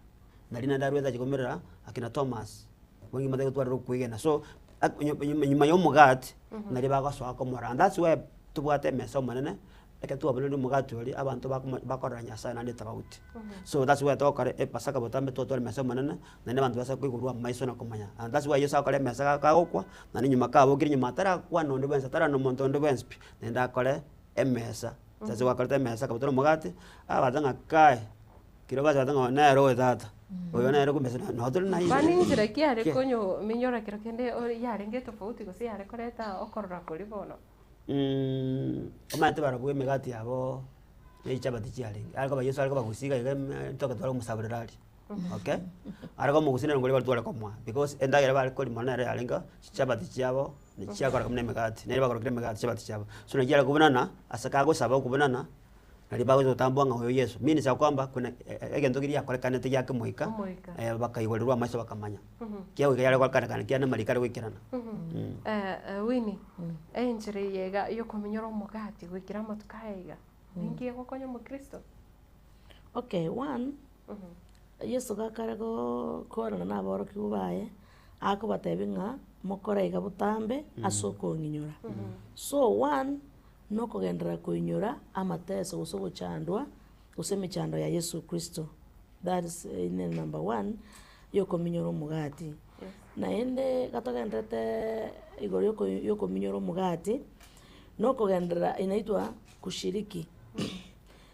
Naria naende arwete achia komerera akina Thomas, bono omanyete gotwarire okwegena. So, ak nyuma nyuma nyuma ya omogati, naria bagosoa komorora and that's why tobwate emesa omonene, Ekero twaboneire omogati oria, abanto bakoma bakorora Nyasaye naende tofauti. So that's why togokora epasaka botambe totware emesa omonene, naende abanto base koigorwa amaiso na komanya. And that's why Yeso agokora emesa ga kagokwa, naende nyuma kabokire nyuma atarakwana onde bwensi, atarana omonto onde bwensi pi, naende akore emesa. Sasa gwakorete emesa akabutora omogati, abaete ng'a kai, kero bacha baete ng'a nere oyo tata, oyo nere kumbe ase noo tore naye. Mani inchera ki yare konyo minyora kero kende ore yarenge tofauti gose yare koreta okorora koria bono? Omanyete barabwo emegati yabo na chichabati chiarenge, are koba Yeso are kobagusia iga iga ime toke tware komosaborera aria, okay. Are komogusia nere ngoria tware komoa because endagera bare koria mono nere yarenge chichabati chiabo chiakoreka buna emegati, nere bakorokire emegati chichabati chiabo. So naki yare kobunana, ase kagosaba okobunana, naria bagocha gotambua ng'a oyo Yeso, means ya kwamba kuna egento keria giakorekanete gia kemoika, Omoika. bakaigorirwa amaiso bakamanya. Kiagoika yare gokorekana kiane amariko are goikerana. Winnie, enchera eye iga yokominyora omogati goikera amatuko aya iga, ninki egokonya omokristo? Okay, one, Yeso gakare goo korana na aborokigwa baye, akobatebia ng'a mokore iga botambe ase okong'inyora. So one, nokogenderera koinyora amateso gose ogochandwa, gose emechando ya Yeso Kristo. That is ine number one, yokominyora omogati. Naende gatogenderete igoro yoko yokominyora omogati, nokogenderera inaitwa kushiriki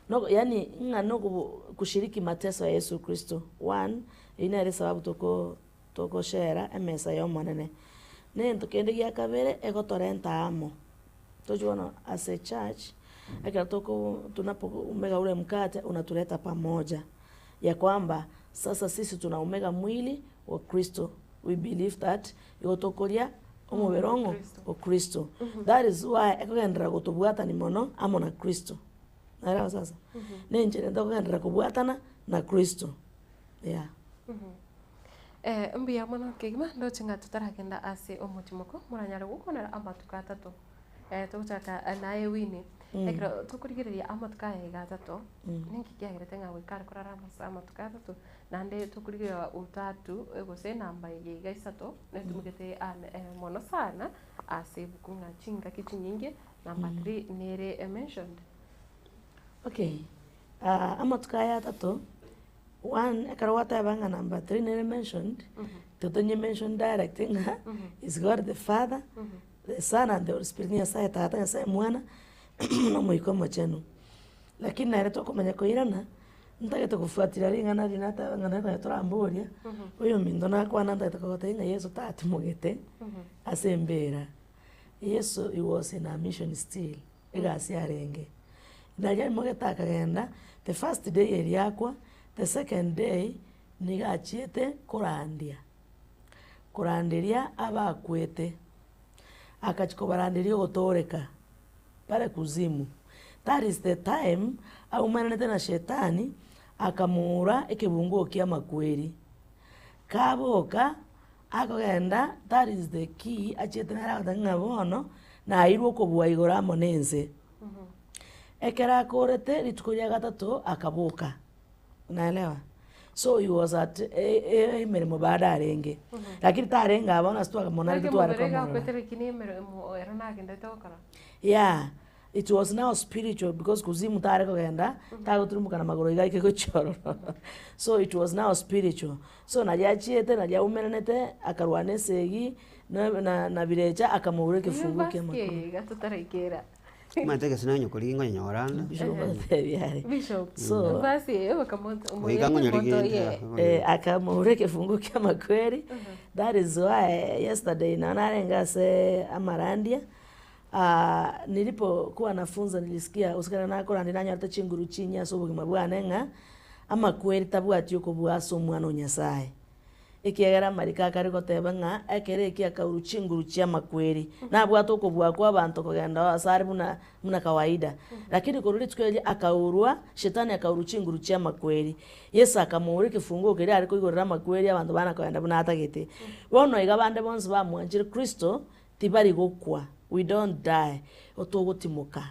noko yaani ng'a nokobo kushiriki mateso ya Yeso Kristo, one, eywo nere esababu toko togoshare emesa ya omonene. Na egento kende gia kabere, egotorenta amo. Tochi bono ase echurch, ekero toko tunapoumega ule mkate unatuleta pamoja, ya kwamba sasa sisi tunaumega mwili wa Kristo, we believe that igo tokoria omobere ong'o o Kristo. That is why ekogenderera gotobwatani mono amo na Kristo. Naelewa sasa? Na enchera tokogenderera kobwatana na Kristo, yeah. Mbuya mono kegima, ndoche ng'a totaragenda ase omotimoko, moranyare gokwanera amatuko atato. Togochaka naye Winnie, ekero tokorigereria amatuko aya iga atato, ninki kiagerete ng'a goika are korara ase amatuko atato, naende tokorigereria utatu gose enamba eye iga isato, netumegete mono sana ase ebuku ng'a chingaki chinyinge number three nere mentioned. Okay, amatuko aya atato. One, ekero gwateba ng'a number three nere mentioned, totonye mention direct ng'a is God the Father, the Son and the Holy Spirit, Nyasaye Tata, Nyasaye Mwana, na Omoika Omochenu. Lakini nere tokomanya koirana, ntagete gofuatilia ring'ana riria nateba ng'a nere konya toramboria, oyominto nakwana ntagete kogotebia ng'a Yeso tatimogete ase embera. Yeso he was in a mission still, egasi yarenge. Naria aimogete akagenda, the first day eria akwa, the second day nigo achiete korandia, koranderia abakwete, akachia kobaranderia ogotooreka bare kuzimu. That is the time aumeranete na shetani, akamoura ekebunguo kia amakweri. Kaboka, akogenda, that is the key achiete nere agoteba ng'a bono, nairwe okobua igoro amo na ense. Ekero akorete rituko ria gatato akaboka, unaelewa? So he was at emeremo bado arenge, lakini tarenge aa bono ase twamonarete Naki tware omobere iga komorora. akwete lakini emeremo ero nagendete gokora. Yeah, it was now spiritual because kuzimu tare kogenda, tagoturumboka na magoro iga aike gochia ororo. So it was now spiritual. So naria achiete naria aumeranete, akarwana esegi, na na na birecha akamoura ekefunguo kia Basi amakoro. iga totaraikera. Omanyete egesi nonye korigia ngonyonyora ande. Bishop gotebia are. Bishop. So- Basi obokamonto Goika ngonyorigie omonto oye. Eh, akamoura ekefunguo kia amakweri, that is why yesterday nonye narenge ase amarandia, nilipokuwa nafunza nilisikia gose ekero nakorandia nanyorete chinguru chinyia ase obogima bwane ng'a, amakweri tabwati okobua ase omwana o Nyasaye. Ekiagera amariko akare goteba ng'a ekero ekio akaurwa chinguru chi'amakweri, nabwate okobua kw'abanto kogenda oo asare buna buna kawaida. Lakini korwa rituko erio akaurwa, shetani akaurwa chinguru chi'amakweri. Yeso akamoura ekefunguo keria are koigorera amakweri abanto bana kogenda buna atagete. Bono iga bande bonsi bamwanchire Kristo, tibari gokwa, we don't die, otogotimoka.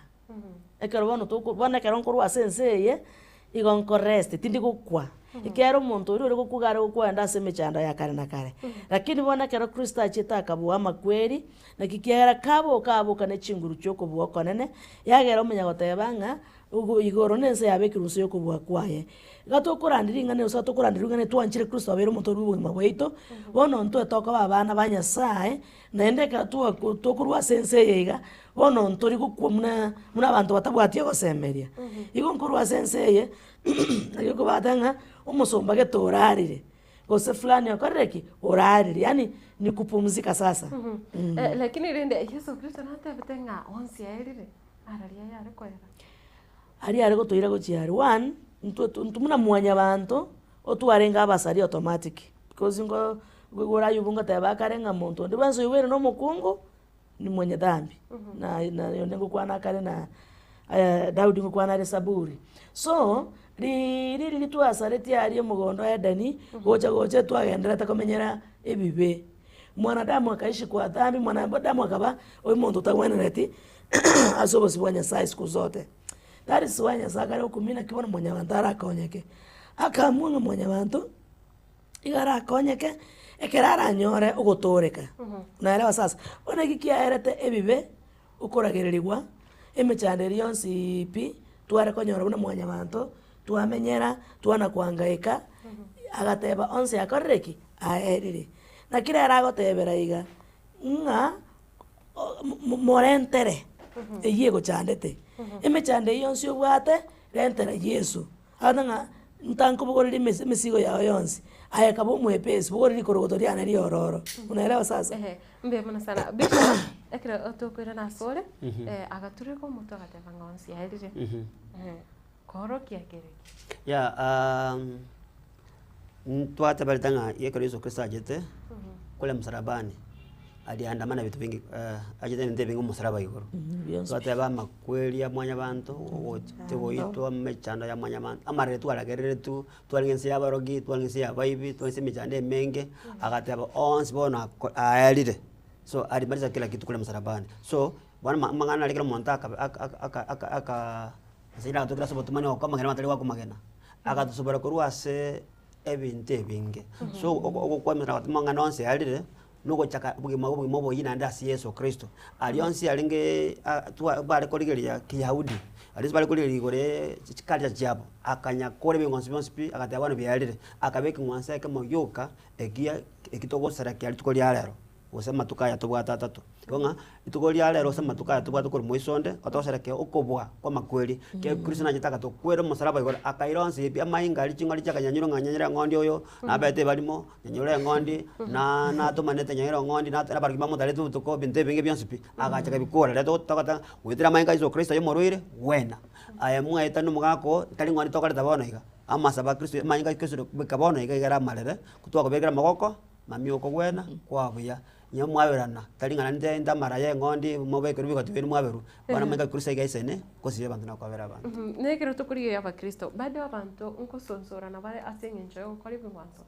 Ekero bono toko bono ekero nkorwa ase ense eye, igo nkorest, tindi gokwa, ekiagera omonto oria ore gokwa iga are gokwa aende ase emechando ya kare na kare. Lakini bono ekero Kristo achiete akabua amakweri, naki kiagera kaboka aboka ne chinguru chia okobua okonene, yagera omanya goteba ng'a ogo igoro na ense yabekirwe inse ya okobua kwaye. Iga tokorandia ring'ana gose tokorandia ring'ana twanchire Kristo abeire omonto oria bwa obogima bwaito, bono intwe tokoba abana ba Nyasaye, Naende ekero twaku tokorwa ase ense eye iga, bono ntori gokwa buna buna abanto batabwati ogosemeria. Igo nkorwa ase ense eye, nari okobata ng'a omosomba gete orarire, gose fulani okorire ki? Orarire, yaani ni kupumzika sasa. Eh, lakini rende Yeso Kristo natebete ng'a onsi aerire, araria ayare koera. Aria are gotoira gochia aria, one, intwe tu intwe buna mwanyabanto, otwarenge abasari automatic, because nko nkoigora Ayubu ngoteba akare ng'a monto onde bwensi oiboire na omokungu, ni mwenye dhambi. Na na onde ngokwana akare na Daudi ngokwana are Saburi. So, riiri riria twasaretie aria omogondo o Edeni, gocha gocha twagendererete komenyera ebibe. Mwanadamu akaishi kwa dhambi, mwanadamu akaba omonto otagwenereti ase obosio bwa Nyasaye siku zote. That is why Nyasaye akare gokumia naki bono mwanyabanto arakonyeke. Akaamua ng'a mwanyabanto, iga arakonyeke, ekero aranyore ogotooreka. Naelewa sasa? Bono eki kiaerete ebibe, okoragererigwa, emechando eria yonsi pi, tware konyora buna mwanyabanto, twamenyera, twana koangaika, agateba onsi akorire ki? Aerire. Naki rero agotebera iga, ng'a morentere eyio egochandete, emechando eyio yonsi obwate, rentera Yeso. Agote ng'a ntankobogoreria emesi emesigo yao yonsi, aye kaba omwepesi, bogoria rikorogoto riane riororo. Unaelewa sasa? Ehe, mbuya mono sana. Bishop, ekero tokoirana asore, agatureka omotwe agateba ng'a onsi aerire. Koorokia kere ki? Yeah, ntwateberete ng'a ekero Yeso Kristo achete, kore msalabani, aliandamana vitu vingi achete ebinto ebinge omosalaba igoro. Bionsi. Twateba amakweri ya mwanyabanto, ogote goitwa, emechando ya mwanyabanto, amarere twaragereretwe, twarenge ense ya abarogi, twarenge ense ya abaibi, twarenge ense emechando emenge, agateba onsi bono ako aerire. So alimaliza kila kitu kore msalabani. So, bono ama amang'ana aria ekero omonto aka aka aka aka aka ase natokire ase obotomani oko amagena abanto baria goakomagena, agatosobora korwa ase ebinto ebinge. So oko ogokwamera goteba amang'ana onsi arire. Nogochaka obogima obogima oboyia naende ase Yeso Kristo. Aria onsi arengeee a twa bare korigereria kiyahudi, aria onsi bare korigereria igoro ya chiculture chiabo, akanya kora ebing'wanso bionsi pi, agateba bono biarire, akaba ekeng'wanso ekemo gioka ekiya eki togoserekea rituko ria rero. Gose amatuko aya tobwate atato. Igo ng'a, rituko ria rero ase amatuko aya tobwate korwa moiso onde, otoserekee okobua kwa amakweri, ekiagera Kristo nachete agatokwera omosalaba igoro, akaira onsi pi amainga aria ching'ondi chiakanyanyirwe ng'a nyanyore eng'ondi oyo, nabete ebarimo, nyanyore eng'ondi, na natomanete nyanyore eng'ondi, nat abarogi bamotarete obotuko, ebinto ebinge bionsi pi, agacha akabikora. Rero togotaka goetera amainga a Yeso Kristo aye omorwaire, gwena. Aye mwaetani omogaka oo, tari ng'ondi tokoreta bono iga, amasabo a Kristo amainga a Kristo goika bono iga iga are amarere, kotwakobekera amagoko. Mambia okogwena kwa buya, inwe mwaberana, tari ng'a naende inde amara ya eng'ondi mobekerwe bigoti biaino mwaberwa, bono amaika Kristo aiga aisene, gosibia abanto na kwabera abanto. Na ekero tokorigereria abakristo, bado abanto nkosonsorana bare ase eng'encho y'ogokora ebing'wanso.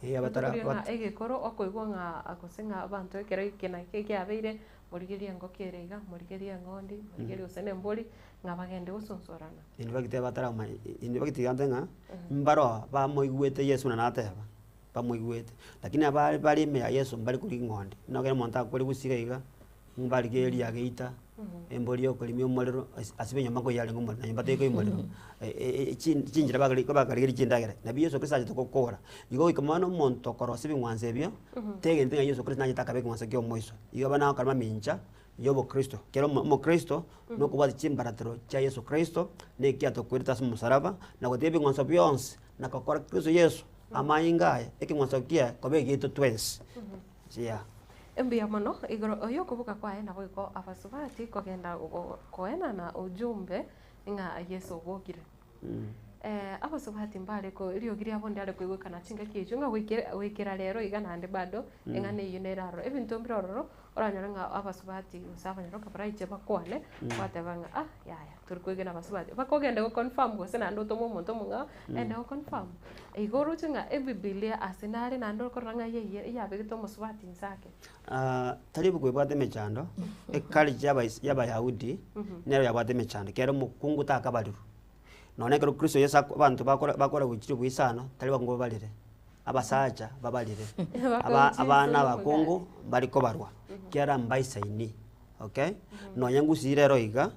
Eh, abatara Tokorigereria ng'a bat- egekoro okoigwa ng'a gose ng'a abanto ekero eke na eke kiabeire, morigererie engoko ere iga, morigererie eng'ondi, morigererie gose na embori, ng'a bagende gosonsorana. In fact abataramanya, in fact tiga nte ng'a, mbaroo bamoigwete Yeso buna nateba. bamoigwete. Lakini abare bare ime ya Yeso mbare korigia ing'ondi, buna ekero omonto akure gusii iga iga, mbarigereria riageita, embori ya okorimia omorero ase ase enyomba nkoiyia arenge omorero, na nyomba tekoiyia omorero, chinchera bagari bakarigeria chindagera, nabio Yeso Kristo achete gokora. Igo goika bono omonto okorosia ebing'wanso ebio, tegenti ng'a Yeso Kristo nachete akaba ekeng'wanso kia omoiso. Igo bono agokora mamincha ya obokristo, ekero omo omokristo, nokobwatia chimbaratero chia Yeso Kristo, na eki atokwerete ase omosaraba, na gotiga ebing'wanso bionsi, na gokora Kristo Yeso amanyinga aye, ekeng'wanso kiaye koba egiaito twensi. Yeah. Mbuya mono igoro y'okoboka kwaye naboigo abasubati kogenda koenana ujumbe ng'a Yeso obokire. Abasubati mbare ko eriogi riabo ndiare koigwekana chingaki echio ng'a goikera goikera rero iga naende bado eng'ana eyio nere aroro. Ebinto mbire ororo oranyore ng'a abasubati gose abanyaroka baraiche bakwane gwateba ng'a ah yaya tori koegena abasubati. Mpaka ogende go confirm gose naende otome omonto omong'ao ende go confirm. Igo oroche ng'a ebibilia ase nare naende okorora ng'a eyeiye eyabegete omosubati inse ake. Tari ebuku ebwate emechando, eculture y'abais y'abayahudi, nero yabwate emechando, ekero omokungu takabarirwe. Nonya ekero Kristo Yeso ako abanto bakora bakora gochia oboisano, tari bakungu babarire, abasacha babarire, aba abana abakungu mbari kobarwa, ekiagera mbaisaini, okay. Nonya ngusii rero iga,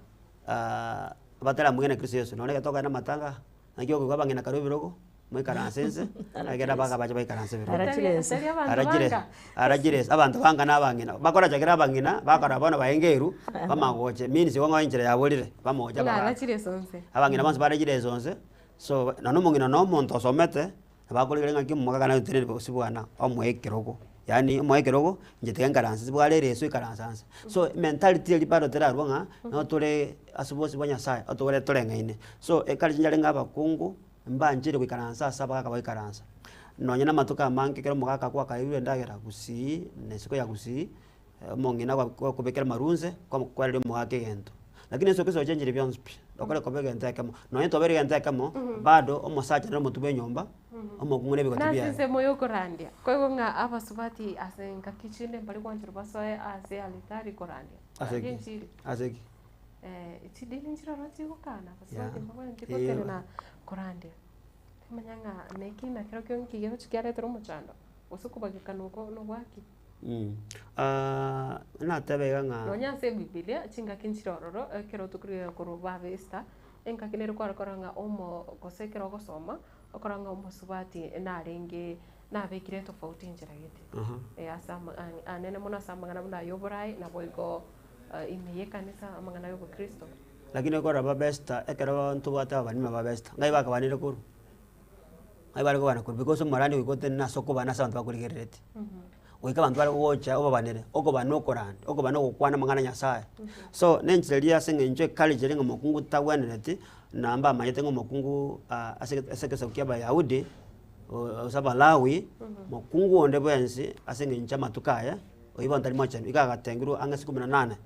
bataramwegena Kristo Yeso, nonya ekero tokogenda amatanga, naki okoigwa abang'ina karue ebirogo, moikaranse inse, ekero abagaka bacha baikaranse ebirogo. Arachiresa. Tari abanto Arachire banga. arachiresa abanto banga na abang'ina, bakorachakera abang'ina, bakora bono baengeru, bamagoche means igo ng'a enchera yaborire, bamogoche Ng'a abagaka. arachiresa onse. Abang'ina bonsi barachiresa onse, so nonye omong'ina na omonto osomete, nabo akorigereria ng'aki omogaka nagotenenire bosio bwana omoe ekerogo, yaani omoe ekerogo, inche tiga nkaranse ase bware ereso ikaranse anse. So ementality eria bado terarwa ng'a, notore ase obosio bwa Nyasaye, otore toreng'aine. So ekare chinchare ng'a abakungu. Mbaanchire goikaransa ase abagaka baikaransa. Nonya namatuko amange ekero omogaka gwakaeirwe endagera gusii, na isiko ya gusii, omong'ina gwakobekera amarwa inse, kwamokwereria omogaka egento. Lakini ase okesocha chenchiri bionsi pi, okore koba egento ekemo. Nonya twabeire egento ekemo, bado omosacha nere omotwe bwa enyomba, omokungu na ebigoti Nase biaye. ensemo yokorandia, koigwa ng'a abasubati ase engaki chinde mbari gwancherwa basoe ase alitari korandia. Ase Korandia ki? enchiri. Ase ki? Chidini nchiroro chigokana Yeah. abasubati mbabwenereti Eh. gotenena korandia. Timanya ng'a neki nakerokio nki gegochi kiaretera omochando, gose okobagekana oko nogwaki. Natebe iga ng'a Nonya ase ebibilia, chingaki nchire ororo, ekero tokorigereria korwa baba Esther, engaki nere kware korora ng'a omo gose ekero ogosoma, okorora ng'a omosubati narenge nabekire etofauti enchera gete. Ase ama anene mono ase amang'ana buna aya oboraai, naboigo ime y'ekanisa amang'ana y'obokristo. Lakini okorora babesta ekero ntobwate abanima babesta, ngai bakabanire korwa? Ngai bare kobana korwa because omorani goika otenene ase okobana ase abanto bakorigereretie. Goika abanto bare gocha obabanere, okobana okoranda, okobana ogokwana amang'ana a Nyasaye. So, na enchera eria ase eng'encho eculture eria ng'a omokungu tagwenereti, na mbamanyete ng'a omokungu ase ase egesaku kia abayahudi, gose abalawi, mokungu onde bwensi ase eng'encho amatuko aya, Oyio bono tari mochenu, iga agatengirwe ang'e ase ikomi na nane,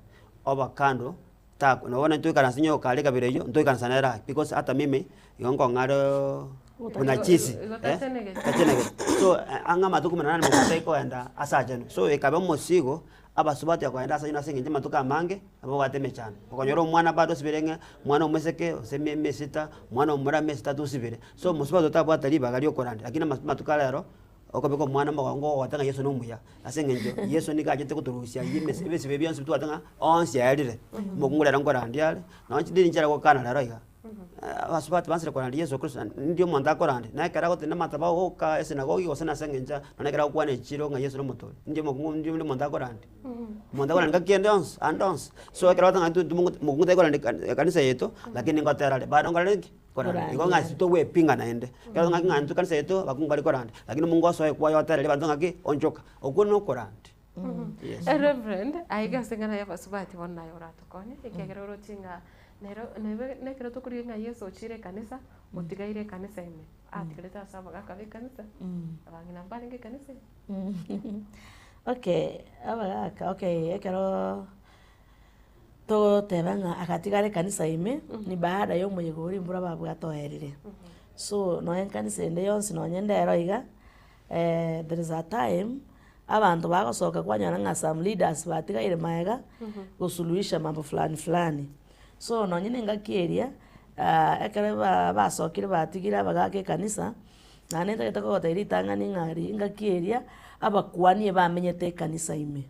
oba kando, takwa. Nabo bono ntoikaranse onye okare ekabira eyio, ntoikaransa nere aa, because ata mimi, igo nkong'areoo buna chisi Igo- igo eh, tachenegeti. tachenegeti. So ang'e amatuko kumi na nane mokungu taikoenda ase achenu. So ekaba omosigo, abasubati okoenda ase achenu ase eng'encho amatuko amange, nabo babwate emechando. Okonyora omwana bado osibire ng'a, omwana omoiseke, gose eme emiezi sita, omwana omomura emiezi etato osibire. So omosubati otabwate ribaga ria okoranda, lakini amatuko a rero. Okobeka omwana mogongo ogoteba ng'a Yeso nomuya, ase eng'encho Yeso nigo achete gotorusia aywo emese ebesibe ebi bionsi tobwate ng'a onsi aerire, omokungu rero nkorandia are, nonye chidini nchiare gokana rero iga, abasubati bansire korandia Yeso Kristo ndi omonto akorandia, na ekero agotenena amatabo agoka esinagogi gose nase eng'encho nonye ekero agokwana echiro ng'a Yeso nomotoria, ndi omokungu ndi omonto akorandia. Omonto akorandia ngaki ende yonsi, ande onsi, so ekero ogoteba ng'a intwe mokungu tari korandia ekanisa yaito, lakini ngotera are, bado nkorende ki? Koranda. Igo ng'a titogwepinga naende. Ekero ng'aki ng'a intwe ekanisa yaito abakungu mbari koranda, lakini omongo osoe kwaye otereri abanto ng'aki, onchoka, okwo nokoranda. Yes. Reverend, aiga ase eng'ana y'abasubati bono naye oratokonye, ekiagera oroche ng'a nero nebe nekero tokorigia ng'a Yeso ochire ekanisa, otigaire ekanisa ime, atigarete ase abagaka b'ekanisa, abang'ina mbarenge ekanisa ime. Okay, abagaka okay ekero togoteba ng'a agatigara ekanisa ime, ni baada ya omoyega oria mbura babwate oerire. So nonye ekanisa ende yonsi nonye ndero iga, there is a time, abanto bagosoka kwanyora ng'a some leaders batigaire maega, gosuluhisha mambo fulani fulani. So nonye na engaki eria, ekero ba basokire batigire abagaka ekanisa, naende ntagete kogotebia ritang'ani ng'a ringaki eria, abakuani ebamenyete ekanisa ime.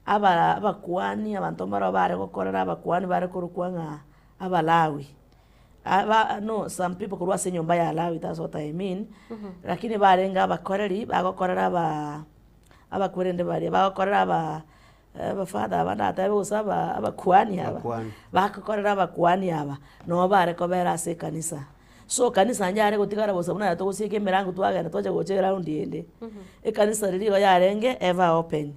Aba abakuani, abanto mbaro bare gokorera abakuani bare korokwa ng'a Abalawi. Aba no some people korwa ase enyomba ya Lawi that's what I mean, lakini barenge abakoreri bagokorera abaa abakwerende baria, bagokorera abaa abafather aba ndatebe gose aba abakuani aba, Abakuani. bagokorera abakuani aba, nabo bare kobera ase ekanisa. So kanisa yare gotigara bosa buna aye togosieka emerango twagenda twacha gocha eraundi ende. Ekanisa riria igo yarenge ever open.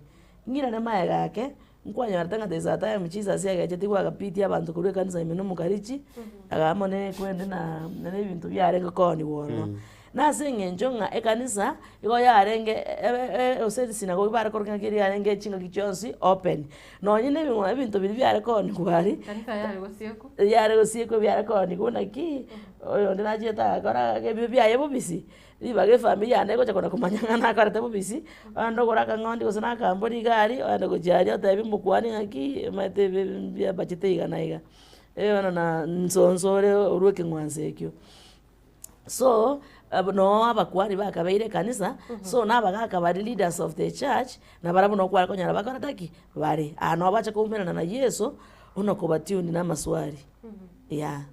Ng'irane magega ake, nkwanyorete ng'a there is a time Jesus agechetigwe agapitia abanto korwa ekanisa ime na omokarichi, amo na ekwende na na ebinto biarenge kooniwa ororo. Na ase eng'encho ng'a ekanisa, igo yarenge gose esinagogi bare koroka ng'a keria yarenge chingaki chionsi open. Nonye na ebing'wa ebinto biria biare kooniwa aria, Kanisa yare gosiekwa. yare gosiekwa biare kooniwa naki, oyonde nachiete agakora ebibe biaye bobisi. Ribaga efamiri yane egocha kona komanya ng'a nakorete bobisi, ogende ogore akang'ondi gose na akambori iga aria, ogende gochia aria otebi omokuani ng'aki omanyete ebi mbiabachete iga na iga. Eeh bono na nsonso ore orwe ekeng'wanso ekio. So, abwo noo abakuani bakabeire ekanisa, so na abagaka baria leaders of the church, nabarabwo nabo kware konyora bakorete ki? Bare. Aa nabo bacha koumerana na Yeso, buna kobatune na amaswali, yeah.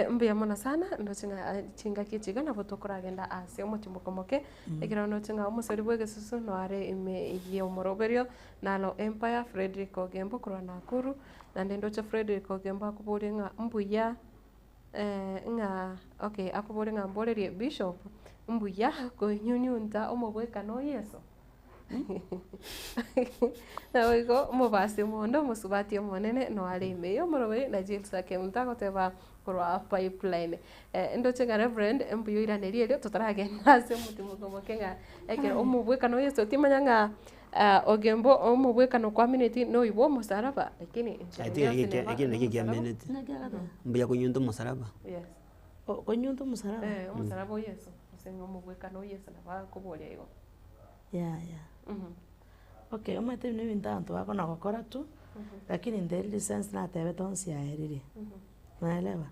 Mbuya mono sana, ndoche ng'a chingaki echi iga nabo tokoragenda ase omotimoko omoke, ekero ndoche ng'a omosori bw'egesusu noare ime y'omoroberio, naro Empire Fredrick Ogembo korwa Nakuru, naende ndoche Fredrick Ogembo akoboria ng'a mbuya ng'a okay akoboria ng'a mborerie Bishop, mbuya konyunyunta omobwekano o Yeso? Naboigo omobasi omonde omosubati omonene noare ime y'omoroberi na James Akemunto agoteba korwa Pipeline. Ndoche ng'a Reverend mbuya oiranerie erio totaragenda ase omotimoko omoke ng'a ekero omobwekano o Yeso timanya ng'a ogembo omobwekano kwamineti noyo bwa omosaraba lakini I think eke eke naki kiamenete, mbuya konyunta omosaraba. Yes. Konyunta omosaraba? Eh, omosaraba o Yeso, gose ng'a omobwekano o Yeso nabo akoboria igo. Yaya. Okay, omanyete buna ebinto abanto bakona gokora tu, lakini in the real sense natebete onsi aerire, naelewa?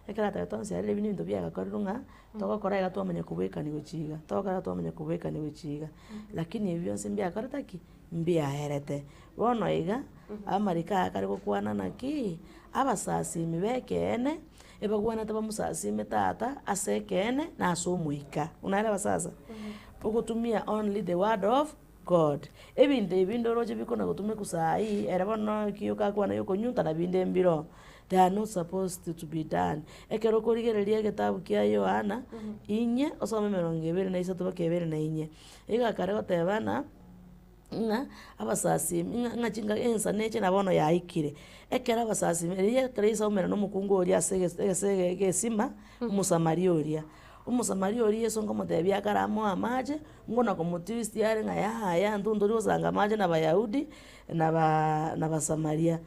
Ekero natebete onsi aerire ebi nebinto biagakorirwe ng'a, togokora iga twamanya kobwekani gochia iga, togokora iga twamanya kobwekani gochia iga, lakini ebi bionsi mbiakorete ki? Mbiaerete. Bono iga, amariko aya akare gokwana naki, abasasimi ba ekeene, ebagwenerete bamosasime Tata ase ekeene na ase omoika, unaelewa sasa? Ogotumia only the word of God. Ebinto ebi ndoroche bikona gotumekwa saii, ere bono ekio okakwana giokonyunta na binde mbiroo, they are not supposed to be done. Ekero okorigereria egetabu kia Yohana, inye, osome emerongo ebere na isato mpaka ebere na inye, iga akare goteba ng'a ng'a abasasimi ng'a ng'a chinga ensa neche na bono yaikire. Ekero abasasimi riria ekero Yeso aumera na omokungu oria ase egese egese egesima, omosamaria oria. Omosamaria oria Yeso nkomotebia akare amoe amache, ngona komotwist are ng'a yaya intwe ntori gosanga amache na abayahudi, na baa na abasamaria,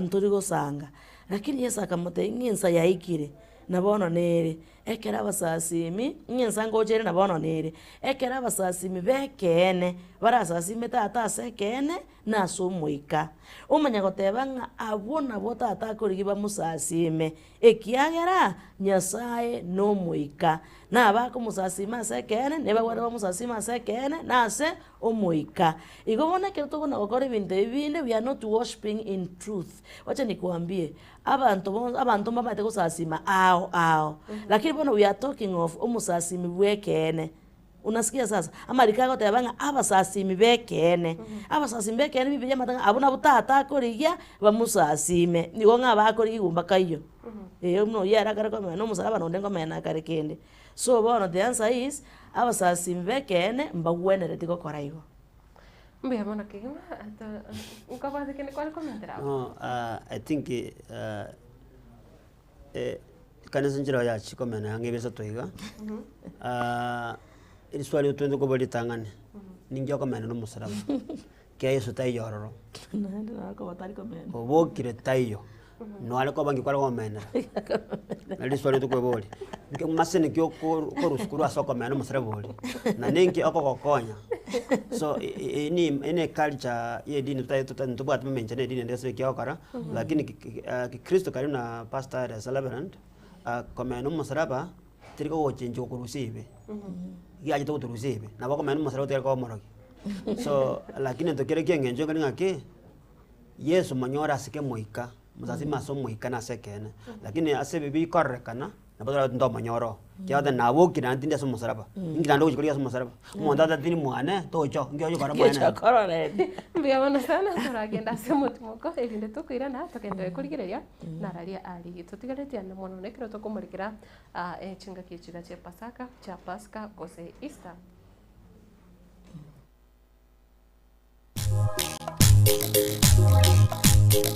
ntori gosanga. Lakini Yeso akamotebia ng'a ensa yaikire, na bono nere, ekero abasasimi, ng'a ensa ngocha ere na bono nere, ekero abasasimi b'ekeene, barasasime Tata ase ekeene. na ase omoika. Omanya goteba ng'a abwo nabwo Tata akorigia bamosasiime, ekiagera Nyasae nomoika, na abakomosasiima ase ekeene, nebagwete bamosasiime ase ekeene na ase omoika. Igo bono ekero tokona gokora ebinto ebi binde, we are not worshiping in truth. Wacha nikuambie, abanto bonsi abanto mbamaete gosasima ao ao, lakini bono we are talking of omosasimi bw'ekeene. Unasikia sasa? Amariko agoteba ng'a abasasimi b'ekeene, abasasimi b'ekeene Bibilia emate ng'a abwo nabwo Tata akorigia bamosasime, nigo ng'a abakorigia mpaka ayio. Eeh buna oyio ere akare komenya na omosalaba na onde nkomenya nakare kende. So bono the answer is, abasasimi b'ekeene mbagwenereti gokora igo. Mbuya mono kegima, nkobwate kende kware komentera abwo? No, I think ekanisa nchire yachia komena ang'e ebisato iga, eriswali otwente koboria ritang'ani, ninki okomena na omosalaba? Ekiagera Yeso taiyo ororo, Naende naro koba tari komena. obokire taiyo, noare koba nki kware komenera? Nario riswali tokoeboria, nki masene ki oko okorusia korwa ase okomena omosalaba oria, na ninki okogokonya? So eye ni eye ne eculture ya edini totari tota ntobwati mamencho na edini ende ase ekiagokora, lakini ki ki kikristo karibu na pastor ere ase reverend, komena omosalaba, teri kogochenchia gokorusia ebibe, giachete gotorusia ebibe, nabo okomena omosalaba otigare koba omorogi. So lakini egento kere kia eng'encho nkeri ng'aki, Yeso monyore ase kemoika, mosasime ase omoika na ase ekeene, lakini ase ebi bikororekana, nabo torabe ntomonyore oo, ekiagera nabokire naende tindi ase omosalaba, inki naende ogochi korigia ase omosalaba? Omonto atatiri mwane, tocha, inki ogochi kora mwane Ngecha korora ende. Mbuya mono sana toragenda ase omotimoko erinde tokoirana togende korigereria nararia aria totigaretie ande mono nekero tokomorekera chingaki echiga chia epasaka chia pasaka gose Easter.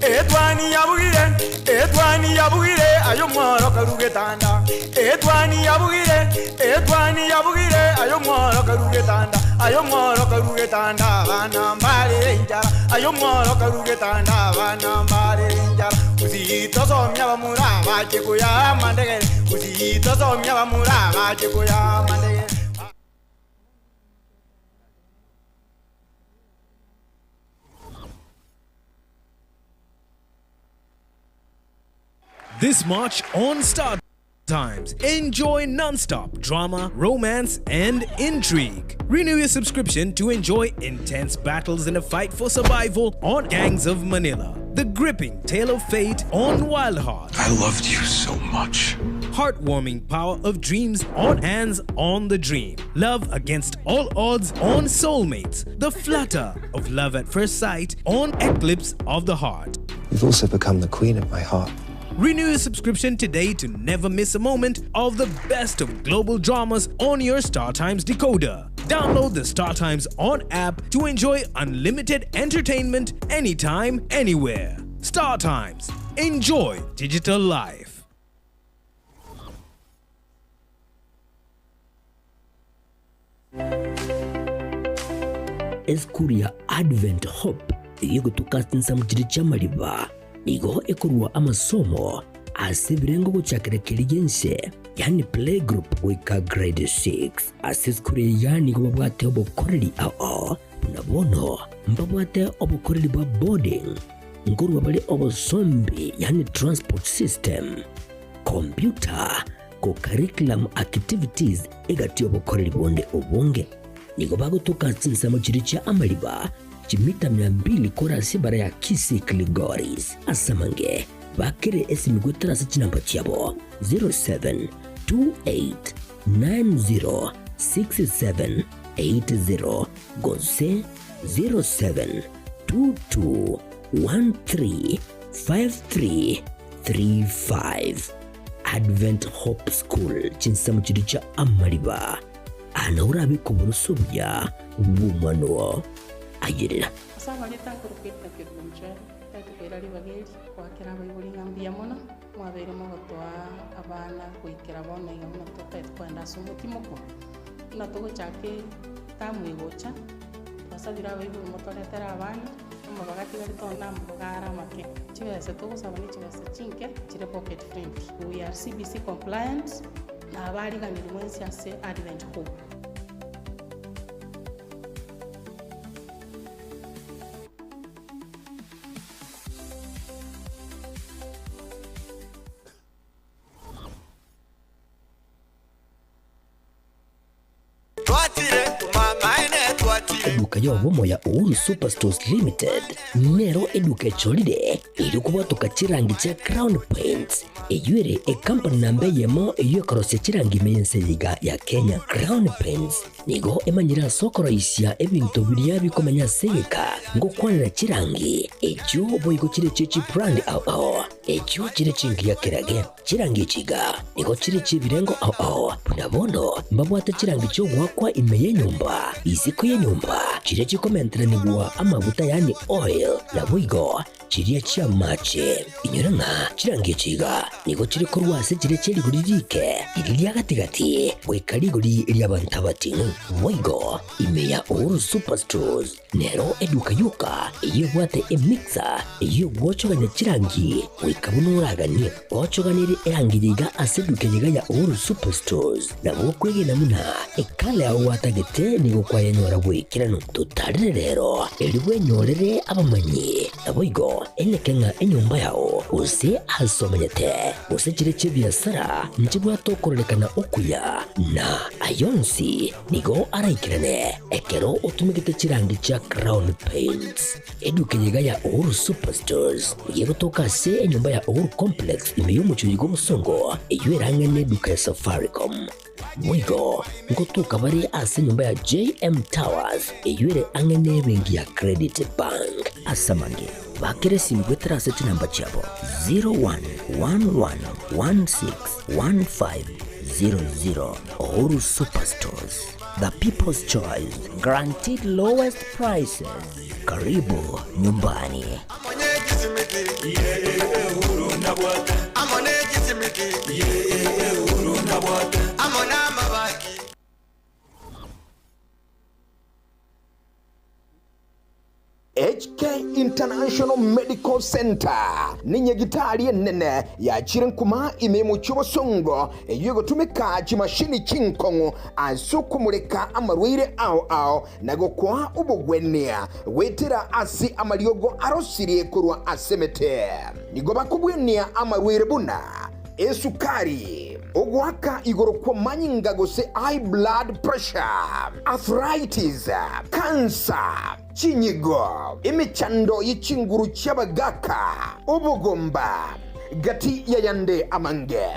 Etwani yabugire, etwani yabugire, aye omworo karu getanda. Etwani yabugire, etwani yabugire, aye omworo karu getanda. Aye omworo karu getanda, abana mbarere enchara. Aye omworo karu getanda, abana mbarere enchara. Gusii tosomia abamura bache koyaa amandegere. Gusii tosomia abamura bache koyaa amandegere. This March on Star Times, enjoy non-stop drama, romance, and intrigue. Renew your subscription to enjoy intense battles in a fight for survival on Gangs of Manila, the gripping tale of fate on Wild Heart. I loved you so much. Heartwarming power of dreams on Hands on the Dream. Love against all odds on Soulmates. The flutter of love at first sight on Eclipse of the Heart. You've also become the queen of my heart. Renew your subscription today to never miss a moment of the best of global dramas on your StarTimes decoder. Download the StarTimes On app to enjoy unlimited entertainment anytime, anywhere. StarTimes. Enjoy digital life. Esukuru ya Advent Hope eyio egotuka ase chinsemo chiria chi'amariba nigo ekorua amasomo ase ebirengo gochakera keria gi'ense, yaani playgroup goika grade 6. Ase esukuru eye nigo babwate obokoreri ao buna bono mbabwate obokoreri bwa boarding, nkorua bare obosombi yaani transport system, computer, Co-curriculum activities egati y'obokoreri bonde obonge. Nigo bagotoka chinsemo chiria chia amariba chimita mia mbili korwa ase ebara ya Kisii Kilgoris. Ase amange, bakere esimi goetera ase chinamba chiabo 0728906780 gose 0722135335. Advent Hope School chinsemo chiria chia amariba aa nao orabeke oboroso obuya bw'omwana oo. Ayerera. Ase abareta nkorokwa Edna Kerubo Mchwere, tari koira ribaga eri goakera abaibori ng'a mbuya mono, mwabeire mogotoa abana goikera bono iga buna totagete kogenda ase omotimoko. Buna togochaka etamu egocha, twasabire abaibori motoretere abana, Amabaga atigarete onde namabaga are amake. Chibesa togosaba ne chibesa chinke chire pocket friendly. We are CBC compliant na abariganiri mwensi ase Advent Hope. Eduka y'obomo ya Uhuru Superstores Limited nero eduka echorire erio kobwatoka chirangi chia Crown Paints, eyio ere ecompany namba eyemo eyio ekorosia chirangi ime y'ense eye iga ya Kenya. Crown Paints nigo emanyire ase okoroisia ebinto biria bikomenya ase egeka ngokwanera chirangi echio boigo chire chie chibrand ao ao echio chire chingiya kerage. Chirangi echi iga nigo chire chi'ebirengo ao ao, buna bono mbabwate chirangi chi'ogoakwa ime y'enyomba, isiko y'enyomba, chiria chikomenteranigwa amaguta yaani oil, naboigo chiria chi'amache. Inyora ng'a chirangi echi iga nigo chire korwa ase chiria chie rigori riike, riria ria gati-gati, goika rigori ri'abanto abating'u. Boigo ime ya Uhuru Superstores Nero eduka yoka eyio ebwate emixer eyio egwochogania chirangi goika buna oraganie. Ochoganirie erangi eye iga ase eduka eye iga ya Uhuru Superstores, nabo okwegena buna ekala yao gwatagete nigo kwayenyora goikeranu. Totarere rero erio bwenyorere abamanyi, naboigo eneke ng'a enyomba yao gose ase omenyete gose chire chi'ebiasara nchibwate okororekana okuya na ayonsi Nigo araikerane ekero otumegete chirangi chia Crown Paints. Eduka eye iga ya Uhuru Superstores nigo egotoka ase enyomba ya Uhuru Complex ime y'omochie oyo bw'obosongo eyio erang'ane eduka ya Safaricom. Boigo ngotoka bare ase enyomba ya JM Towers eyio ere ang'e n'ebenki ya Credit Bank. Ase amange, bakera esimi goetera ase chinamba chiabo 0111161500. Uhuru Superstores, the people's choice, guaranteed lowest prices. Karibu nyumbani. HK International Medical Centre nenyagitari enene yachire nkuma ime y'omochie obosongo eyio egotumeka chimashini chinkong'u ase okomoreka amarwaire ao ao na gokoa obogwenia goetera ase amariogo arosirie korwa ase emete. Nigo bakobwenia amarwaire buna esukari, ogoaka igoro kw'amanyinga gose high blood pressure, arthritis, cancer, chinyigo, emechando ye chinguru chi'abagaaka, obogomba, gati y'ayande amange.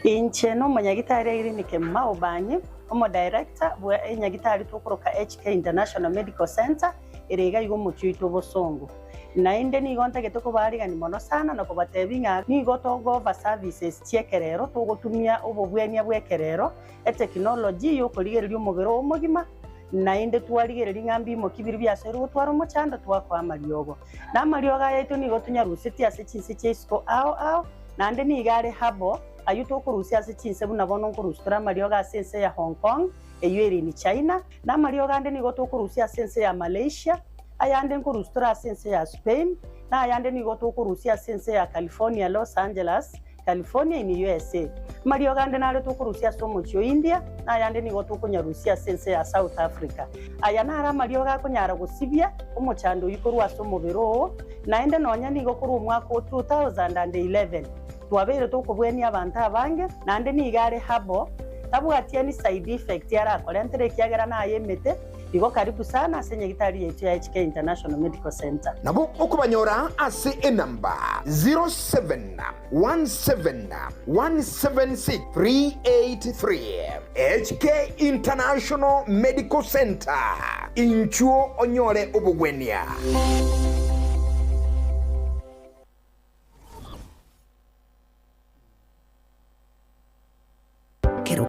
Inche nomonyagitari Irene Kemuma Obanyi, omodirector bwe enyagitari tokoroka HK International Medical Centre ere iga iga omochie oito obosongo. Naende nigo ntagete kobaarigania mono sana na kobatebia ng'a nigo togofa services chi'ekerero, togotumia obobwenia bw'ekerero, etekinoloji y'okorigereria omobere oo omogima, naende twarigereria ng'a mbimoki biria biasoirwe gotwara omochando twakoa amariogo. Na amariogo aya aito nigo tonyarusetie ase chinse chia isiko ao ao, naende nigo are herbal, ayio tokorusia ase chinse buna bono nkorusia tore amariogo ase ense ya Hong Kong, eyio ere in China, na amariogo ande nigo tokorusia ase ense ya Malaysia, ayande nkorusia tore ase ense ya Spain, na ayande nigo tokorusia ase ense ya California, Los Angeles, California in USA. Amariogo ande nare tokorusia ase omochie o India, na ayande nigo tokonyarusia ase ense ya South Africa. Aya naro amariogo akonyara gosibia omochando oyio korwa ase omobere oo, naende nonya nigo korwa omwaka o 2011 twabeire tokobwenia abanto abange, naende nigo are herbal, tabwati any side effect arakorentere ekiagera naye emete, Igo karibu sana ase nyagitari yaito ya HK International Medical Centre. Nabo okobanyora ase enamba 0717176383. HK International Medical Centre, inchuo onyore obogwenia. Kero.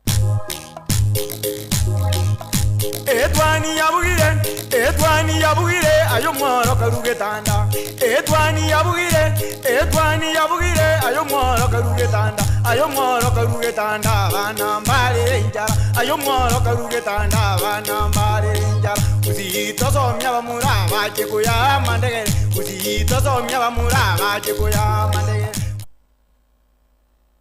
Etwani yabugire, etwani yabugire, aye omworo karu getanda. Etwani yabugire, etwani yabugire, aye omworo karu getanda. Aye omworo karu getanda, abana mbare enchara. Aye omworo karu getanda, abana mbare enchara. Gusii tosomia abamura bache koyaa amandegere. Gusii tosomia abamura bache koyaa amandegere.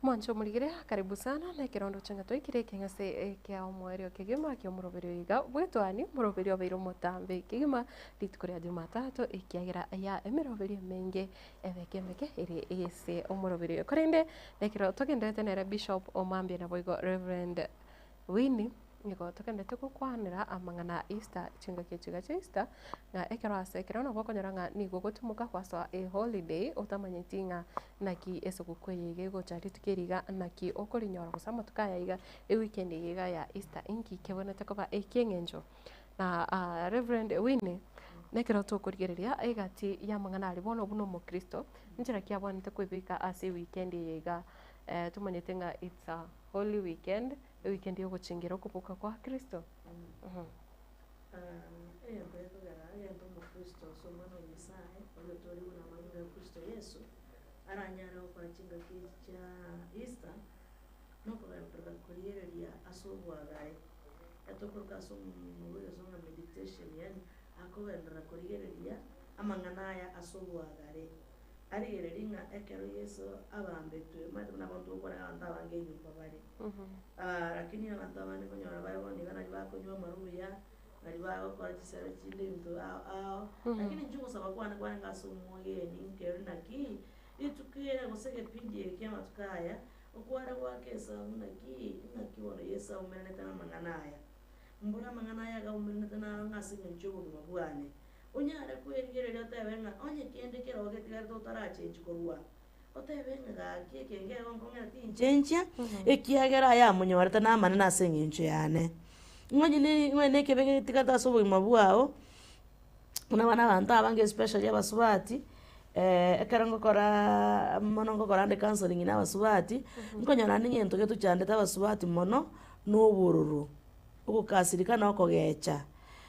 Mwanche omorigere, karibu sana na ekerondo ching'a twaikire ekeng'ese ekia omoerio kegima ki'omoroberio oyo iga bw'etwani, omoroberio obeire omotambe kegima rituko ria Jumatatu ekiagera ya emeroberio emenge emeke emeke ere ase omoroberio oyo. Korende nekero togendererete nere Bishop Omambia naboigo Reverend Winnie. Nigo togendete gokwanera amang'ana a Easter, chingaki echi iga chia Easter, ng'a ekero ase ekero nabo okonyora ng'a nigo ogotumoka gwasoa eholiday otamanyeti ng'a naki esuguku eye iga egocha rituko eri iga naki okorinyora gose amatuko aya iga eweekend eye iga ya Easter inki kebwenerete koba ekieng'encho. Na Reverend Winnie, nekero tokorigereria egati y'amang'ana aria bono buna omokristo, nchera ki abwenerete koebeka ase eweekend eye iga tomanyete ng'a it's a holy weekend, Ewikendi y'ogochingera okoboka kwa Kristo. Egento gekogera egento omokristo ase omwana o Nyasaye oria otoorigwe na amanyinga a Kristo Yeso aranyare gokora chingaki echi chia Easter, nokogenderera korigereria ase obwagae. Etokoroka ase omonwa bw'egesongo ng'a meditation, yaani akogenderera korigereria amang'ana aya ase obwagare. Arigererie ng'a ekero Yeso abambetwe, omanyete buna abanto gokwana abanto abange enyomba bare. Lakini abanto abande nkonyora bare bono iga nario bakonywa amarwa buya, nario bagokora chisere chinde ebinto ao ao, lakini inche ogosaba kwane kwarenge ase omogeni nkere naki, rituko ere gose egepindi eke kia amatuko aya, okware goaka esabu naki, ng'aki bono Yeso aumeranete na amang'ana aya. Mbore amang'ana aya agaumeranete naro ng'a ase eng'encho ya obogima bwane. Onyare kwerigereria otebe ng'a onye kende keroo getigarete otarachenchi korwa, otebe ng'a gaki eke nkego nkong'ina tinchenchia, ekiagera aya amonyorete namanene ase eng'encho yane. Ng'onye ne ng'onye na ekebe getigarete ase obogima bwao, buna bono abanto abange especially abasubati, ekero ngokoraaa mono ngokora ande counselling na abasubati, nkonyora naende ng'a egento getochandete abasubati mono, na obororo. Ogokasirika na okogecha.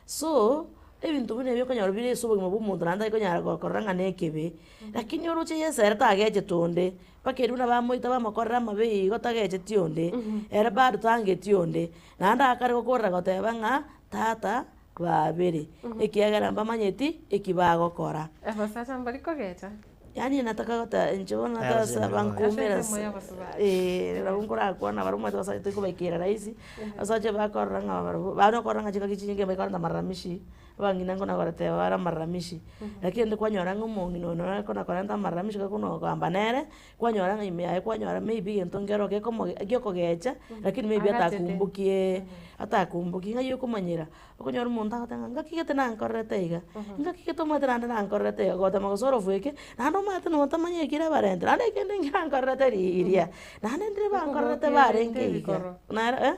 So, ebinto buna ebi okonyora bire ase obogima bwa omonto naende tari konyara korora ng'a nekebe, lakini oroche Yeso ere tagechete onde, mpaka erio buna bamoita bamokorera amabe igo tagecheti onde, ere bado tangeti onde, naende akare gokorera goteba ng'a tata babere, ekiagera mbamanyeti eki bagokora. Abasacha mbari kogecha. Yaani nataka goteba inche bono Aya nataka abasubati gosaba mbari nkoumera Ase ensemo ase y'abasubati. eh, nabo nkorakwana barabwo omanyete abasacha tokobaikera rahisi, abasacha bakorora ng'a barabwo bande okorora ng'a chingaki chinyinge bakorenta amararamishi, abang'ina nkona koreteba bare amararamishi, lakini rende kwanyora ng'a omong'ina oyo nonye kona korenta amararamishi gakona kogamba nere, kwanyora ng'a ime yaye kwanyora maybe egento nkero gekomo giokogecha, lakini maybe Agachete. atakumbukiee atakumbuki ng'ai okomanyera. Okonyora omonto agoteba ng'a ngaki gete nankorerete iga, ngaki gete omanyete naende nankorerete iga, gotema gosorofu eke, naende omanyete nonye otamanyeti ekere abarente, naende ekende nkerankorerete riria, naende ndire bankorerete barenge iga, naro eh,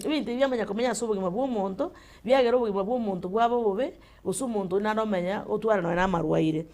ebinto ebi biamanya komenya ase obogima bwa omonto, biagera obogima bwa omonto bwaba obobe, gose omonto oyio naende omenya otware nonye na amarwaire.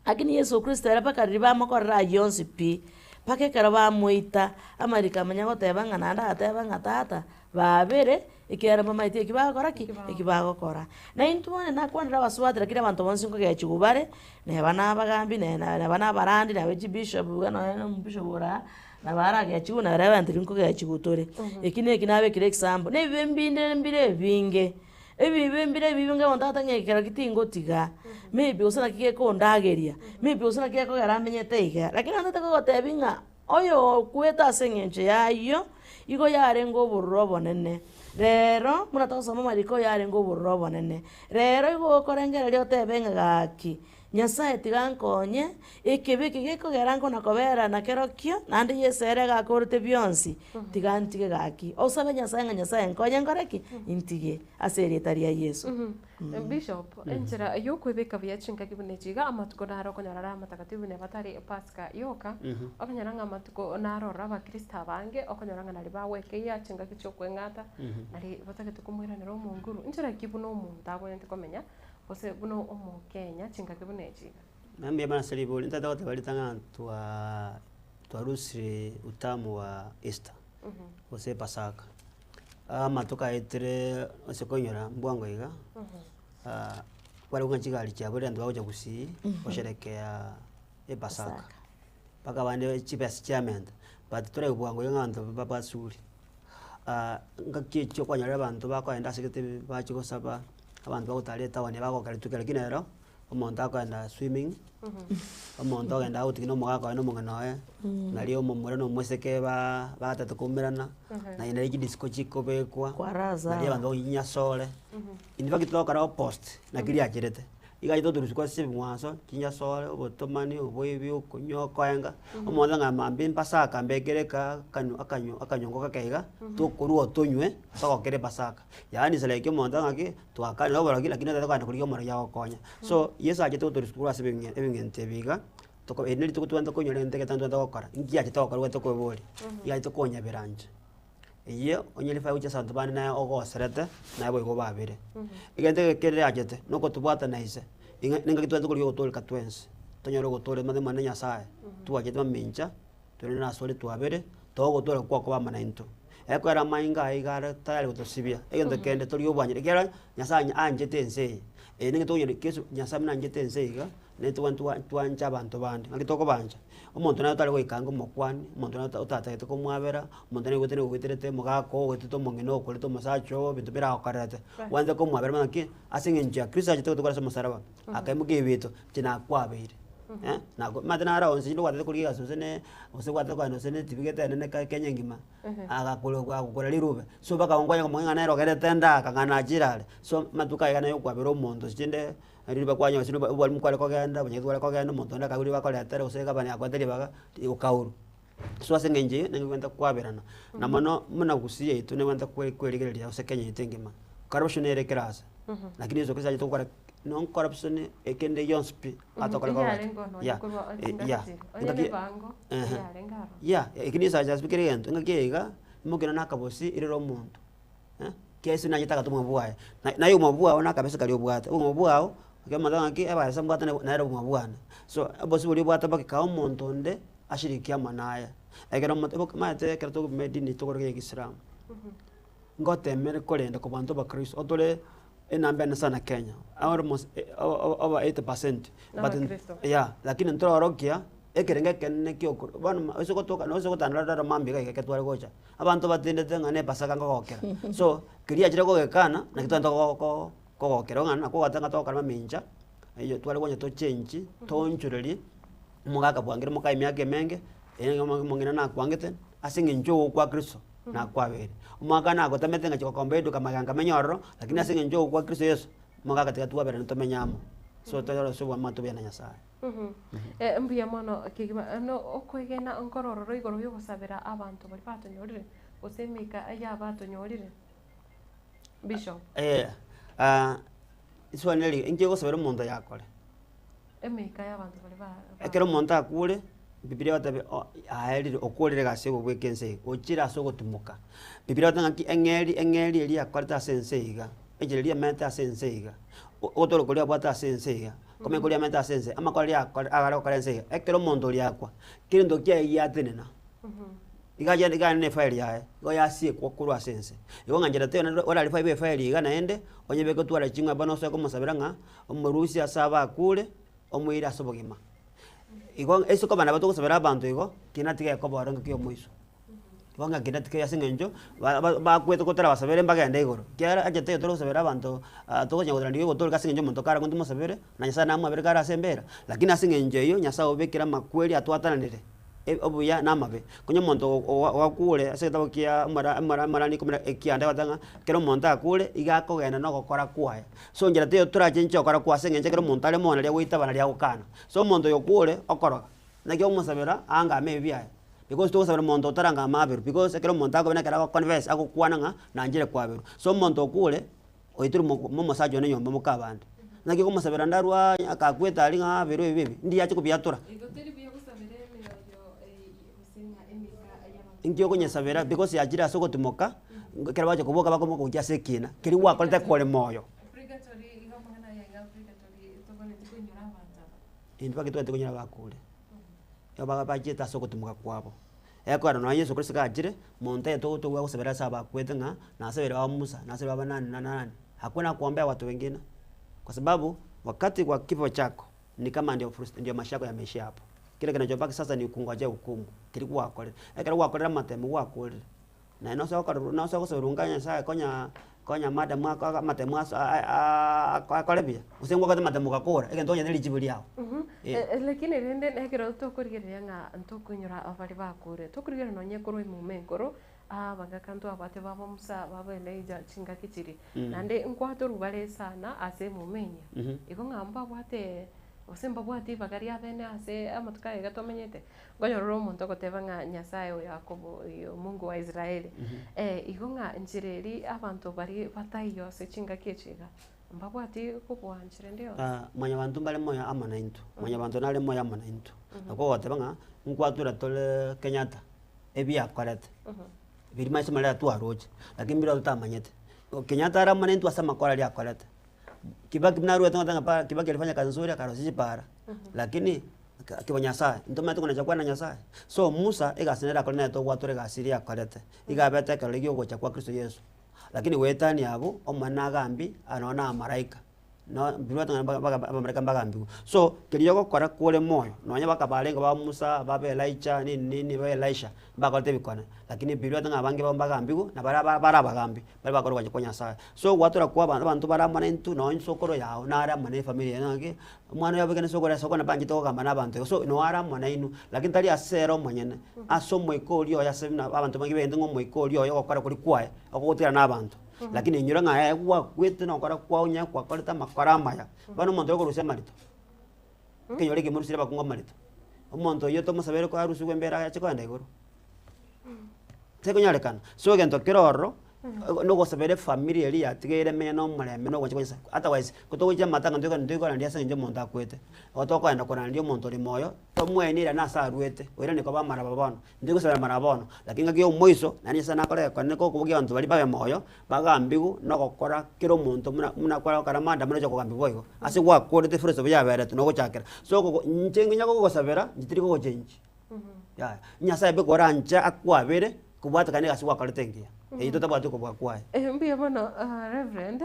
Lakini Yeso Kristo ere mpaka riria bamokorera ayio onsi pi, mpaka ekero bamoita, amariko amanya goteba ng'a naende agateba ng'a Tata, babere, ekiagera mbamaeti eki bagokora ki? Eki bagokora. Na intwe bono nakwanire abasubati lakini abanto bonsi nkogechigwa bare, neba na abagambi, ne na neba na abarandi, neba chibishop iga nonye na omobishop ore aa, nabo aragechigwe na ere tiri nkogechigwa tore. Eki na eki nabekire example, na ebibe mbinde mbire ebinge. Ebibe mbire ebibe ng'a omonto agoteba ng'a ekero ki tingotiga, maybe gose naki gekondageria, maybe gose naki gekogera amenyete iga. Lakini naende togogotebi ng'a oyo okwete ase eng'encho ya ayio, igo yarenge obororo obonene. Rero, buna togosoma amariko yarenge obororo obonene. Rero igo okorengereria otebe ng'a gaki, Nyasaye tiga ankonye, ekebe eke gekogera nkona kobera nakerokio, naende Yeso ere agakorete bionsi, tiga ntige gaki. Osabe Nyasaye ng'a Nyasaye nkonye nkore ki? Intige, ase erieta ria Yeso. Bishop, enchera yokoebeka buya chingaki buna echi iga, amatuko naro okonyora are amatakatifu neba tari Pasaka yoka, okonyora ng'a amatuko naro ororo abakristo abange, okonyora ng'a nari bagwekeyia chingaki chiokweng'ata, nari batagete komoiranera omonguru. Nchera ki buna omonto abwenerete komenya Gose buna omokenya chingaki buna echi iga. Na mbuya mono ase ribori, ntagete goteba ritang'ani twa twarusire utamu wa Easter, gose epasaka. Amatuko aetire ase koinyora mbwango iga, kware kong'a chigari chiabo riria abanto bagocha gusii, gosherekea epasaka, mpaka abande chibesa chiamenta, but tore bwango iga ng'a abanto babasure. Ngaki echio okwanyorire abanto bakoenda ase egete bachia gosaba, abanto bagotara etown bagokera rituko lakini ero, omonto akoenda swimming, omonto ogenda out na omogaka oye na omong'ina oye, nario omomura na omoiseke ba batete koumerana, naende nario chidisco chikobekwa, Kwaraza. nario abanto bakonyinyasore, in fact togokora opost, naki riacherete. Iga achete gotorusia korwa ase ebing'wanso, chinyasore, obotomani, oboibi, okonywa, okoenga, omonto ng'a mambia epasaka mbekere eka akanywa akanywa akanyongo gake iga, tokorwa tonywe, togokera epasaka. Yaani is like omonto ng'aki, twakanire oborogi lakini otagete kogenda korigia omorogi agokonye. So, yeso achete gotorusia korwa ase ebing'e ebing'ento ebi iga, toko eri nerituko tobwenerete konyora egento egetang'ani tobwenerete gokora, nki achete gokora obwenerete koeboria, iga achete konyabera inche. Eyio onye rifaa gochia ase abanto bande naye ogoserete, naye boigo obabere. Egento eke kere achete, nokotobwatana ise, ing'a nengaki tobwenerete korigia ogotooreka twensi, tonyore ogotooreka manye mwane nyasaye, twachete mamincha, torende ase ore twabere, togotooreka kwakoba amo naintwe. Ekero amainga aya iga are tayari gotosibia, egento kende tori obwanchani ekiagera nyasaye aanchete ense eye, eye neng'encho tokonyora kesu nyasaye buna aanchete ense iga, naintwe twa twanche abanto bande, naki tokobancha, omonto nare otare goika ange omokwani, omonto nare otatagete komwabera, omonto nare ogoetera ogoeterete omogaka oo, ogoeterete omong'ina oo, okorete omosacha oo, ebinto biragokorerete, gwancha komwabera bono naki, ase eng'encho ya kristo achete gotokora ase omosaraba, akaimokia ebibe biaito, inche nakwabeire nako omanyete naro onsi rinde gwatete korigia egasi gose ne gose gwatete kogenda gose na etibi gete enene ka kenya engima, agakora agokora rirube, so mpaka nkonya komanya ng'a nere ogerete ndaka ng'a nachire are, so amatuko aya iga naye okwabera omonto chinde. Riria bakwanya gose nobo obwarimu kware kogenda, obonyagete bware kogenda, omonto onde akagwa ribaga akoretere gose egavana yakoete ribaga, okaurwa. So ase eng'encho eyio, nigo egwenta kwaberana, na mono buna gusii yaito negwenta kwe kwerigereria gose kenya yaito engima, corruption nere kera ase, lakini yeso kristo achete gokora no corruption ekende gionsi pi, atokore koba Eyarenge ono yeah, korwa eh, chingaki yeah, chiria. Onye engaki emebango, ehe, eyarenge aroro. yeah, ekio nigo ase kera egento, engaki eye iga, imokia nonye na akabosi irera omonto. Kiaise nachete agatoma obwaye, na naye obogima bwao na akabesa karia obwate, obogima bwao, ekero omonto ng'aki ebarasa mbwate nere obogima bwane. So, obosie boria obwate mpaka kaa omonto onde ashiriki amo naye. Ekero omonto ebo omanyete ekero tokobima edini tokoroka ya ekisilamu, ngotemere korenda kobua intwe abakristo, otore enamba ene sana kenya, almost over 80 percent, but Abakristo. yeah, lakini ntororokia ekerengo ekenene kia okoro bono ase gotoka nose gotandora rero mambia iga iga ekero tware gocha. Abanto batendete ng'a ne epasaka nkogokera, so keria achire kogekana, naki togento go kogokera ng'a nakwo ogoteba ng'a togokora mamincha, eywo tware gocha tochenchi, toonchorerie, omogaka bwangire mokaye emiaka emenge, omong'ina nakwangete, ase eng'encho ogokwa kristo, nakwabeire. Omogaka nagotamete ng'a chigokomba eduka magega nkamenya ororo, lakini ase eng'encho ogokwa kristo yeso, omogaka tiga twaberane tomenye amo, so tonyore ase oboamate obuya na nyasaye. Mbuya mono kegima. No okwegena nkorororo igoro y'ogosabera abanto baria batonyorire, gose emika y'abatonyorire. Bishop. Eh, iswali neri, inki ogosabera omonto oyakore? Emika y'abanto baria ba ba- Ekero omonto akure, Bibilia egoteba o- aerire okorire egasi ya obobweka ense eye, ochire ase ogotumoka. Bibilia egoteba ng'aki eng'eri eng'eri eria yakorete ase ense iga, enchera eria emerete ase ense iga, ogotooreka koria abwate ase ense iga, komenya koria amenyete ase ense, amakora aria akore agare gokora ense iga, ekero omonto oria akwa, kera egento kiaye giatenena, iga aye iga aye na efairi yaye, igo yasiekwa korwa ase ense. Igo ng'a nchera teiyo naende orarifaiwe efairi iga naende, onyebeke otware ching'we bono osoe komosabera ng'a, omorusie ase abakure, omoire ase obogima. Igo ase koba nabo togosabera abanto igo, kina tiga ekobora engaki ya omoiso. Igo ng'a kina tikeiyo ase eng'encho, ba- ba- bakwete kotarabasabere mbagende igoro, ekiagera ache teiyo torigosabera abanto togochia gotenena gotoreka ase eng'encho omonto kare tontomosabere, na Nyasaye namwabere kare ase embera, lakini ase eng'encho eywo Nyasaye obekire amakweri atwatananire, obuya na amabe. Konya omonto ogakure ase egetabu kia omora omora omorani ikomi na ekianda egoteba ng'a, ekero omonto akure, iga akogenda na ogokora kwaye. So enchera teiyo torachenchie ogokora kwaye ase eng'encho ekero omonto are moyo naria agoitaba naria agokana. So omonto oyo okure, okoroga, naki omosabera aangame ebibe biaye. Because togosabera omonto otarangama aberwe because ekero omonto akobera ekero agoconfess agokwana ng'a nanchire kwaberwa. So omonto okure, oitirwe mo momosacha one nyomba moka abande. Naki okomosabera ndarwa akakwete aria ng'a aberwe ebibe ebi, ndi ache kobiatora. Igo teri buya gosabera emioyo gose ng'a emika y'abanto. Inki okonyesabera because yachire ase ogotimoka, ekero bagocha koboka bakomoka gochia ase ekina, keria gwakorete kore moyo. Purgatory iga amang'ana aya iga purgatory tobwenereti koinyora abanto aba. Intwe bake tobwenerete konyora abakure. Bachiete ase ogotumoka kwabo. Ekero nonya Yeso Kristo gachire, monto aye togotogwa gosabera ase abakwete ng'a nasabere baba Musa, nasabere baba nani na nani. Hakuna kuombea watu wengine, kwa sababu wakati wa kifo chako ni kama ndio ndio maisha yako yameishia hapo. Kile kinachobaki sasa ni kungojea hukumu, keria gwakorire. Ekero gwakorire amatemo gwakorire, naye nose gokora nose gosoerwa nka Nyasaye konya konya madam ako amatemo ase akore buya, gose ngwakate amatemo ogakora, egento onye nerichibu riago. Eh. Lakini rende ekero tokorigereria ng'a ntokoinyora baria bakure, tokorigereria nonye korwa emuma enkoro. Abagaka ntwabwate baba Musa, baba Elijah chingaki chiria, naende nkwatorwa bare sana ase emuma enyia. Igo ng'a mbabwate gose mbabwate ribaga ria bene ase amatuko aya iga tomenyete, nkonyora ore omonto ogoteba ng'a Nyasaye o Yakobo oyo Mungu wa Israeli. Igo ng'a nchera eria abanto baria bataiyo ase chingaki echi iga, mbabwati kobua nchera ende yonsi. Mwanyabanto mbare moyo amo naintwe, mwanyabanto nare moyo amo naintwe, nakwo ogoteba ng'a nkwatura tore Kenyatta. ebiakorete, biria maiso marore twaroche, lakini mbire totamanyete. Kenyatta are amo naintwe ase amakora aria akorete. Kibaki buna arwete ngoteba ng'a pa Kibaki alifanya kazi nzuri akarosia chipara, lakini aka akiba Nyasaye, ntomanyete konacha kwana Nyasaye. So Musa, egasi nere akore nere togwatora egasi eria akorete, iga abete ekerore gia ogocha kwa Kristo Yeso. Lakini goetania abwo, Omonene agambi, aa nonye na abamalaika. Mbagambigwe. So, keria ogokora kore moyo, nonye bakabarenge ba Musa, ba Elijah, nini nini, ba Elisha, mbakorete ebikone, lakini biria ng'a abange babo mbagambigwe, na baria bare abagambi, baria bakore ogwancha kwa Nyasaye. So, gwatora kwa abanto abanto bare amo naintwe, nonye sokoro yago, nare amo na efamiri yaye ng'aki, omwana oyo abegene sokoro yaye, sokoro nabo anchete kogamba na abanto igo, so noo are amo nainwe, lakini tari ase ere omonyene, ase omoika oria oye ase buna abanto bange begente ng'a omoika oria oye ogokora koria kwaye, okogotigana na abanto. Lakini inyora ng'a aye gwakwete nokora kwao onye gwakorete amakora amaya, bono omonto okorusia amarito, ekenyoro eke morusire abakungu amarito, omonto oyio tomosabere ko arusigwe embera ache kogenda igoro, tekonyarekana. So egento kere ororo, nogosabera efamiri eria yatigaire emenye na omorembe na ogwancha kwa Nyasaye, otherwise, kotogochia amatanga ntoigwane ntoikorandia ase eng'encho omonto akwete, igo tokoenda korandia omonto ore moyo, tomoenie ere nase arwete, oirane koba amaraba bono. Ntigosabera mara bono, lakini ngaki y'omoiso, naende Nyasae nakore egekonene kokobokia abanto baria babe moyo, bagambigwe na ogokora kera omonto buna buna kware gokora mada buna ocha kogambigwa boigo. Ase gwakorete philosophy yaberetwe na ogochakera. So okogo inche nginya kogosabera, inche tiri kogochengi, yaya. Nyasae abe koranche akwabere, kobwatekana na egasi gwakorete engiya, eyio totabwati okobua kwaye. Mbuya mono Reverend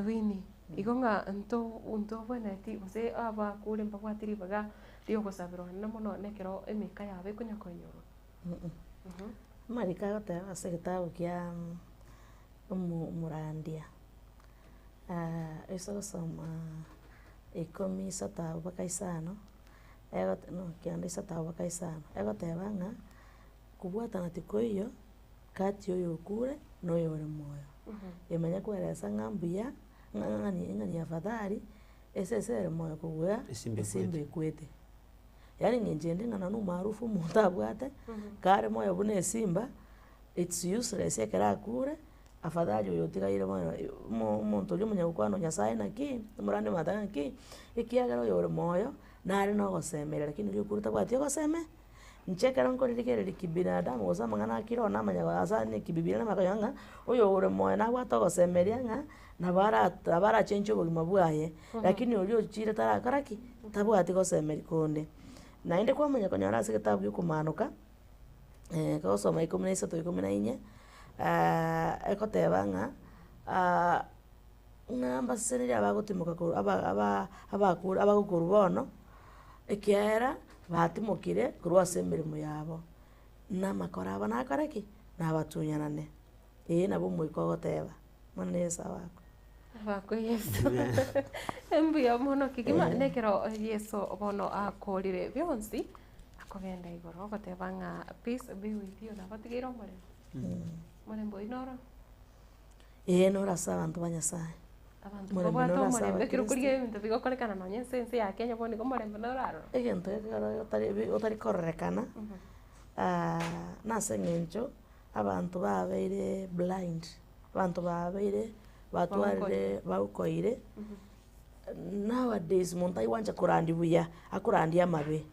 Winnie, igo ng'a nto ntobwenereti gose abakure mbabwate ribaga ri'ogosabirwa na mono nekero emeka yabo ekonya koinyorwa. Amariko agoteba ase egetabu kia omorandia, ase ogosoma ikomi isato abwo mpaka isano, egote no kianda isato abwo mpaka isano, egoteba ng'a kobwatana tikoiyo kati ya oyokure na oyore moyo. Emanya kweresa ng'a mbuya, ng'a ng'a ng'a ni afadhali. Esese ere moyo kobua esimba ekwete. Yaani eng'encho ende ng'a nonye omaarufu omonto abwate, kare moyo buna esimba, it's useless ekero akure, afadhali oyo otigaire moyo omo omonto oria omonyagokwana o nyasaye naki, omorande omanyete ng'aki, ekiagera oyore moyo, nare na ogosemeria lakini oria okure tabwati ogoseme. Inche ekero nkoririgereria kibinadamu gose amang'ana a kiroho namanya ase ane kibibiria namanya konyora ng'a, oyo ore moyo nabwate ogosemeria ng'a, nabo ara nabo arachenchie obogima bwaye, lakini oria ochire tarakora ki? Tabwati gosemeria konde. Naende kwamanya konyora ase egetabu gia okomanoka, kogosoma ikomi na isato ikomi na inye, egoteba ng'a ng'a mbaseseniri abagotimoka korwa aba aba abakure abagokorwa bono, ekiagera batimokire korwa ase emeremo yabo, na amakora abo nakore ki? Nabatunyanane. Ee nabo omoika ogoteba, Omonene Yeso abakwe. Abakwe Yeso. Mbuya mono kegima nekero Yeso bono akorire bionsi, akogenda igoro ogoteba ng'a peace be with you nabatigeire omorembe. Omorembe oyio noro? Ee noro ase abanto ba Nyasaye. Abanto Omorembe mbabwate noro ase omorembe ekero abakristo. okorigia ebinto bigokorekana nonye ase ense ya Kenya bono igo omorembe noro aroro. Egento ekero otari bi otari kororekana, nase eng'encho abanto babeire blind, abanto babeire batwarire baukoire, nowadays monto aigwancha korandia buya, akorandia amabe.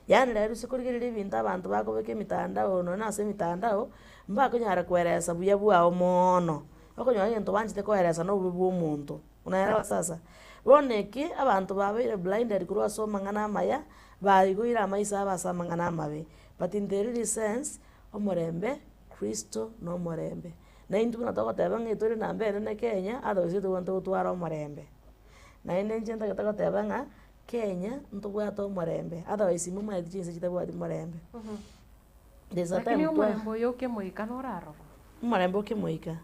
Yaani rero ase korigereria ebinto abanto bakobeka emitandao nonye na ase emitandao, mbakonyara koeresa buya bwao moono, okonyora egento banchete koeresa na obobe bwa omonto, unaelewa sasa? Bono eki, abanto babeire blinded korwa ase amang'ana amaya, baigoire amaiso abo ase amang'ana amabe, but in the really sense, omorembe, kristo na omorembe. Na intwe buna togoteba ng'a tore namba enene Kenya, otherwise tobwenerete gotwara omorembe. Naende inche ntagete goteba ng'a, Kenya ntobwate omorembe, otherwise momanyeti chinse chitabwati morembe. There's a Lakini time twa omorembe oyo okemoika noraroro. Omorembe okemoika,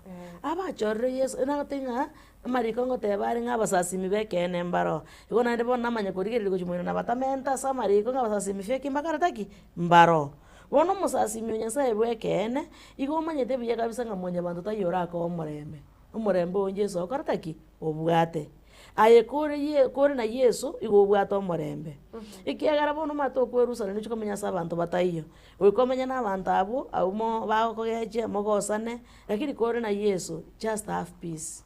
abachorire Yeso, nagotebia ng'a amariko ngoteba are ng'a abasasimi ba ekeene mbaro. Igo naende bono namanya korigereria gochia moino nabatamenta ase amariko ng'a abasasimi fake mbakorete ki? Mbaro. Bono omosasimi o Nyasaye bwa ekeene, igo omanyete buya kabisa ng'a mwanyabanto taiyo orakoe omorembe, omorembe oyo Yeso okorete ki? Obwate. Aye kore ye kore na Yeso, igo obwate omorembe. Ekiagera bono omanyete okwerusanani ochia komenya ase abanto bataiyo, goika omenye na abanto abwo, abwo mo bagokogechia mogosane, lakini kore na Yeso, just have peace.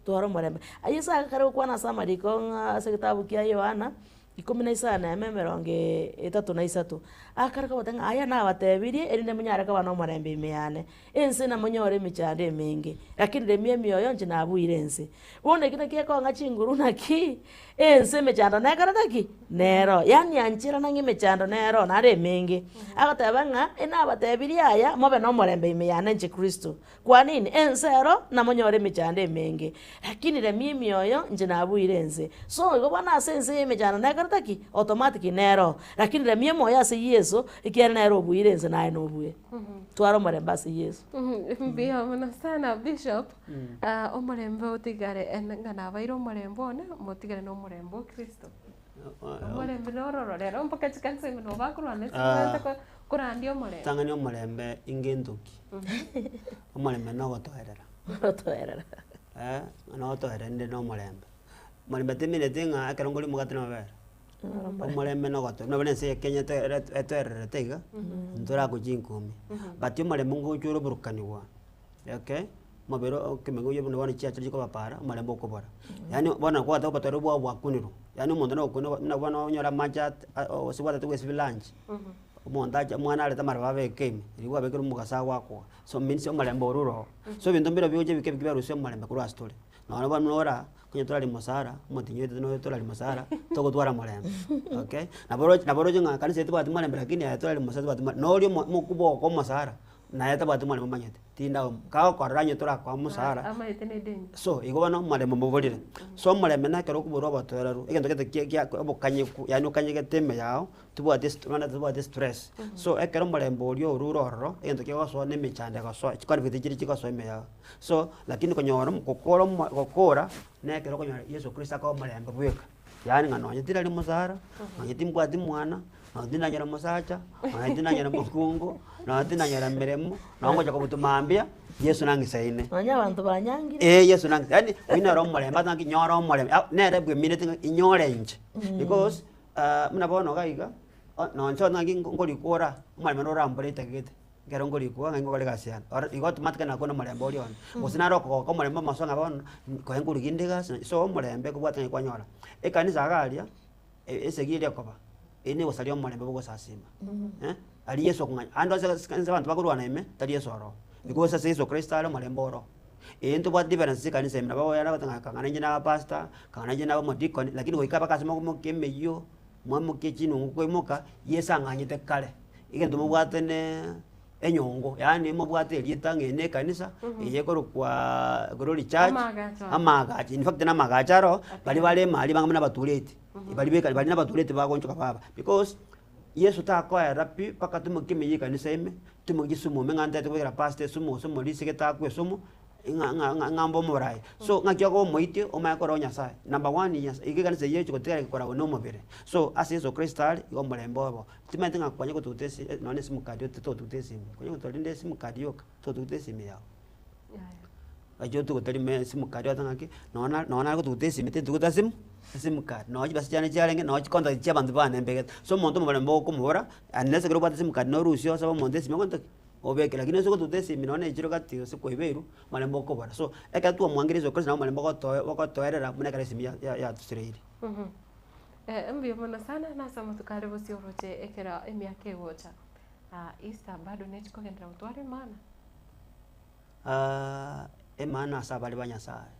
Twara omorembe. Aye ase agakare gokwana ase amariko ng'a ase egetabu kia Yohana, ikomi na isano na emo emerongo etato na isato, akare koboteba ng'a aya nabatebirie erinde monyare koba na omorembe ime yane. Ense namonyore emechando emenge, lakini remia emioyo inche nabuire ense. Bono eki nakio gekong'a chinguru naki, ense emechando nekorete ki? Nero. Yaani ancherana ng'a emechando nero naende emenge. Agoteba ng'a enabatebirie aya mobe na omorembe ime yane inche Kristo. Kwa nini? Ense ero namonyore emechando emenge, lakini remia emioyo inche nabuire ense. So igo bono ase ense y'emechando nekorete ki? Automatic nero. Lakini remia omoyo ase Yeso, ekiagera nere obuire ense naye nobue. Twara omorembe ase Yeso. Mbuya mono sana Bishop, omorembe otigare ng'a nabaire omorembe one, motigare na omorembe o Kristo. Omorembe nororo rero mpaka chikanisa ime nabo bakorwana ase Ah. baanse korandia omorembe. Tang'ani omorembe inga entoki. Omorembe nogotoerera. Ogotoerera. Eh, nogotoerera inde na omorembe. Omorembe timineti ng'a ekero nkoria omogati na amabere. Omorembe nogotoerera, buna bono ense ya Kenya etoerete etoererete iga, ntorakochia inkomi. But omorembe ngocha ore oborokaniwa, okay. Omobere okemega oyio buna bono chiachire chikobapara, omorembe okobora. Yaani bono kwataka obotoereru bwao bwakunirwe, yaani omonto nagokuna buna bono onyore amache at gose gwatete goesibia lunch, omonto ache omwana arete amaroba abeke ime, riria kwabekire omogaso agoakoa, so means omorembe orure oo. So ebinto mbire bigocha ebike ebike biarusia omorembe korwa ase tore. Nonya bono ora, onye torari mosara, omotinyi oito noyo torari mosara, togotwara morembe, okay. Nabo oroche nabo oroche ng'a kanisa eye tebwati morembe lakini aye torari mosara tobwati morembe, noria omo omokubwa ogokoa omosara, naye tabwati morembe omanyete, tinda kagokorora onye torakoa omosara, Amaete na edeni. so igo bono omorembe moborire. So omorembe nekero okoborwa obotoereru, egento gete kia kia obokanyeku yaani okanyegete ime yago, tobwati est bono tobwati stress. So ekero omorembe oria orure ororo, egento kegosoa na emechando egosoa, chiconflict chiria chigosoa ime yago. So, lakini konyora omo gokora omo gokora, na ekero okonyora yeso kristo akoa omorembe bweka, yaani ng'a nonye tirari mosara, nonye timbwati mwana, nonye tindanyora mosacha, nonye tindanyora mokungu, nonye tindanyora meremo, nonye ngocha kobutwa mambia, Yeso nang'isaine. Nonye abanto banyangire. Eh, Yeso nang'isa yaani oyio nere omorembe ase ng'aki nyora omorembe ah nere bwemineti ng'a inyore inche. Because buna bono iga iga, nonye ng'aki nkorikora, omorembe norambore etagete. Ekero nkorikwa ng'a ngokora egasi yane, oro igo automatically nakwana omorembe oria one. Gose naro okogoka omorembe omoso ng'a bono, nkoe nkorigia inde egasi, so omorembe kobwate ng'a kwanyora. Ekanisa iga aria, esegi eria ekoba, eywo na egosaria omorembe bwa ogosasima eh, aria Yeso okong'anya ande onsi ase ase abanto bakorwana ime, tari Yeso oroo. Because ase Yeso Kristo are omorembe oroo. Eye ntobwate difference ase ekanisa ime, nabo ogoyana goteba ng'a kang'ana inche na abapastor, kang'ana inche na abamodikoni, lakini goika mpaka ase mokomokia emeyio, mwaimokia chinungu koimoka, Yeso ang'anyete kare. Egento mobwate ne enyongo, yaani mobwate erieta ng'a eye na ekanisa, eye ekorokwa Glory Church, Amaagacho aya. amaagacho, in fact na amaagacho aro, baria bare emari bang'e buna abatureti, baria beka baria na abatureti bagoonchoka baba. Because, Yeso takoera pi mpaka timokie emeyio ekanisa ime, timokie chisumu ime ng'a ntete kobekera pastor esumu gose omorisia gete akwe esumu, ng'a ng'a ng'a ng'a mbe omoraia. So ng'aki okoba omoiti omanye korwa Nyasaye. Number one Nyasaye iga ekanisa eyio egochi gotigara ekoragwa na omobere. So ase Yeso Kristo are, igo omorembe obo. Timanyeti ng'a kwanya gotuguta esi nonye na esimu card ote totuguta esimi, kwanya gotuguta rende esimu card yoka, totuguta esimi yago. Gachia otuguta rimo esimu card ote ng'aki, nonye na nonye nare gotuguta esimi tintuguta esimu esimu card, nonye chibesa chiane chiarenge, nonye chicontact chia abanto bane mbegete. So omonto omorembe okomobora, unless ekero obwate esimu card norusie osabe omonto esimi ogonto ki? Obeke, lakini ase gotuguta esimi nonye na echiro gati gose kwaibeirwe, omorembe okobora. So, ekero twamwangire Yeso Kristo nabo omorembe ogotoe ogotoerera buna ekero esimi ya ya yatusireire. Mbuya mono sana nase amatuko are bosio oroche ekero emiaka egocha. Easter bado nechi kogenderera gotwara emaana? Emaana ase abare ba Nyasaye,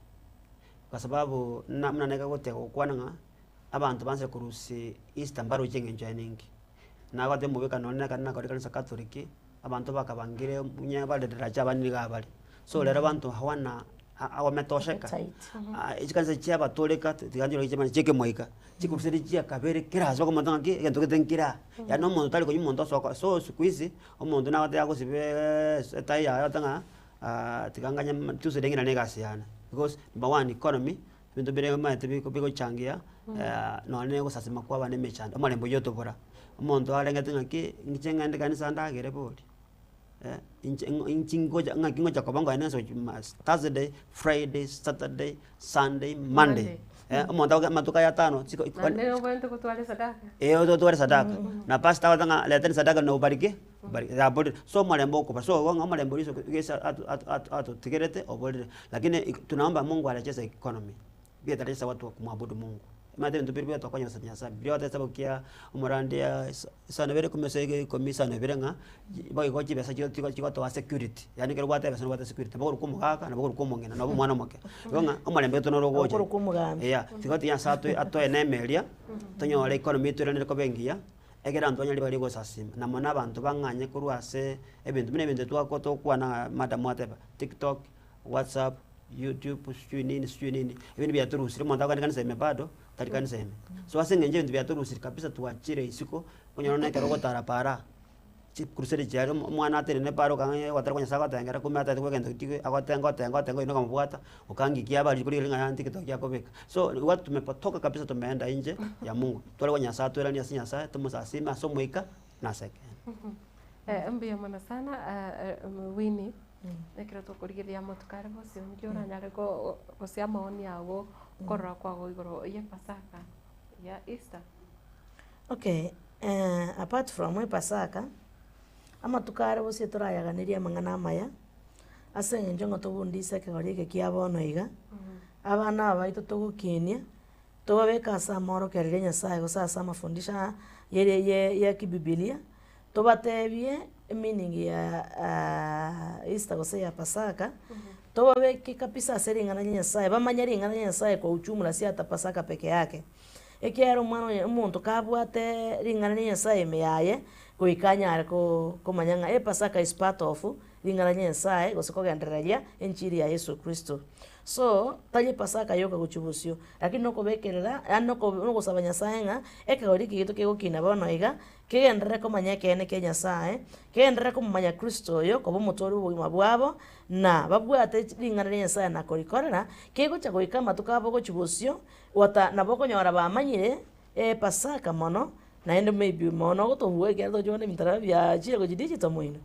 kwa sababu na buna nere goteba gokwana ng'a abanto banse korusia Easter mbaroche eng'encho yaye ninki. Nagoteba omobwekano one ekero nakore ekanisa Catholic, abanto bakabangire onye barererache abande nigo abare. So rero abanto hawana wametosheka, chikanisa chia abatoreka tiga nchire chimanye chia ekemoika, chikoruseri chiakabere kera ase okomanya ng'aki egento gete nkere aa. Yaani omonto tari konywa omonto osoka so siku hizi, omonto nagoteba agosibe etai yaye ogote ng'a tiga nganye tuseri ng'ina na egasi yane. Because number one economy, ebinto mbire omanyete bigochangia nonye na ogosasima kwa abana emechando, omorembe oyio otobora. Omonto arengete ng'aki, inche ng'ende ekanisa ndagere bori, inche ng'o inchi ngocha ng'aki ngocha koba nkoenda ase mas thursday, friday, saturday, sunday, monday, omonto agoke amatuko aya atano chiko Naende obwenerete gotwara esadaka. Eh otware esadaka, na pastor agoteba ng'a leteni sadaka na obarike, obarike yaborire. So omorembe okoba, so igo ng'a omorembe oria Yeso Yeso ato ato ato atotigerete oborire. Lakini ik tunaomba Mungu arejeshe economy. Biatarechesa watu wa kumwabudu Mungu. Omanyete ebinto biria biatokonya gosaba Nyasaye, biria otesa gokia omorandia isa isano ibere ikomi ase ikomi isano ibere ng'a boigo chibesa chio chigo chigotoa security, yaani ekero obwate ebesa nobwate security, nabo okorokwa omogaka, nabo okorokwa omong'ina, nabo omwana omoke. Igo ng'a omorembe oito noro ogocha. Okorokwa omogambi. Eya, tiga tiga Nyasaye atoe atoe neema eria, tonyore economy etoiranere koba engiya, ekero abanto banyare baria gosasima. Na mono abanto bang'anye korwa ase ebinto buna ebinto twako tokwana madam ateba, tiktok, whatsapp, youtube sijui nini sijui nini, ebindu biatorusire omonto akogenda ekanisa ime bado, tari kanisa ime. So ase eng'encho ebinto biatorusire kabisa twachire isiko, okonyora buna ekero ogotara paara, chikuruseri chiaria omo omwana atenene paara okang'aa ogotera kwa nyasaye agotengera kumbe atagete kobeka egento ki agotenga otenga otenga oyio nokamobwata, okangikia aba riko riria ng'a tiktok akobeka. So igo tumepotoka kabisa tumeenda nje ya mungu, tware kwa nyasaye toiranie ase nyasaye tomosasime ase omoika na ase ekeene. Mbuya mono sana Winnie. Ekero tokorigereria amatuko are bosio, nki oranyare go gose amaoni ago okorora kwago igoro y'epasaka ya Easter? Okay, apart from epasaka, amatuko are bosio torayaganerie amang'ana amaya, ase eng'encho ng'a tobundise ekegori eke kia bono iga, abana aba baito togokinia, tobabeke ase amorokererio a Nyasaye gose ase amafundisho aa yere ye ya kibibilia, Tobatebie emeaning ya Easter gose ya Pasaka, tobabeke kabisa ase ring'ana ria Nyasaye, bamanye ring'ana ria Nyasaye kwa ujumla si ata Pasaka peke yake. Ekiagera omwana oyo omonto kabwate ring'ana ria Nyasaye ime yaye, goika anyare ko komanya ng'a epasaka is part of ring'ana ria Nyasaye gose kogendereria enchiri ya Yeso Kristo. So, tari epasaka yoka gochia bosio, lakini nokobekerera yaani noko nokosaba Nyasaye ng'a ekegori eke gieto kegokina bono iga, Kegenderere komanya ekeene kia Nyasae, kegenderere komomanya Kristo oyo koba omotwari bw'obogima bwabo, na babwate ring'ana ria Nyasae na korikorera, kegocha goika amatuko abo gochia bosio, gwata nabo okonyora bamanyire Epasaka mono, naende maybe mono ogotobua ekiagera togochia kobona ebinto nabo biachire gochia digital moino,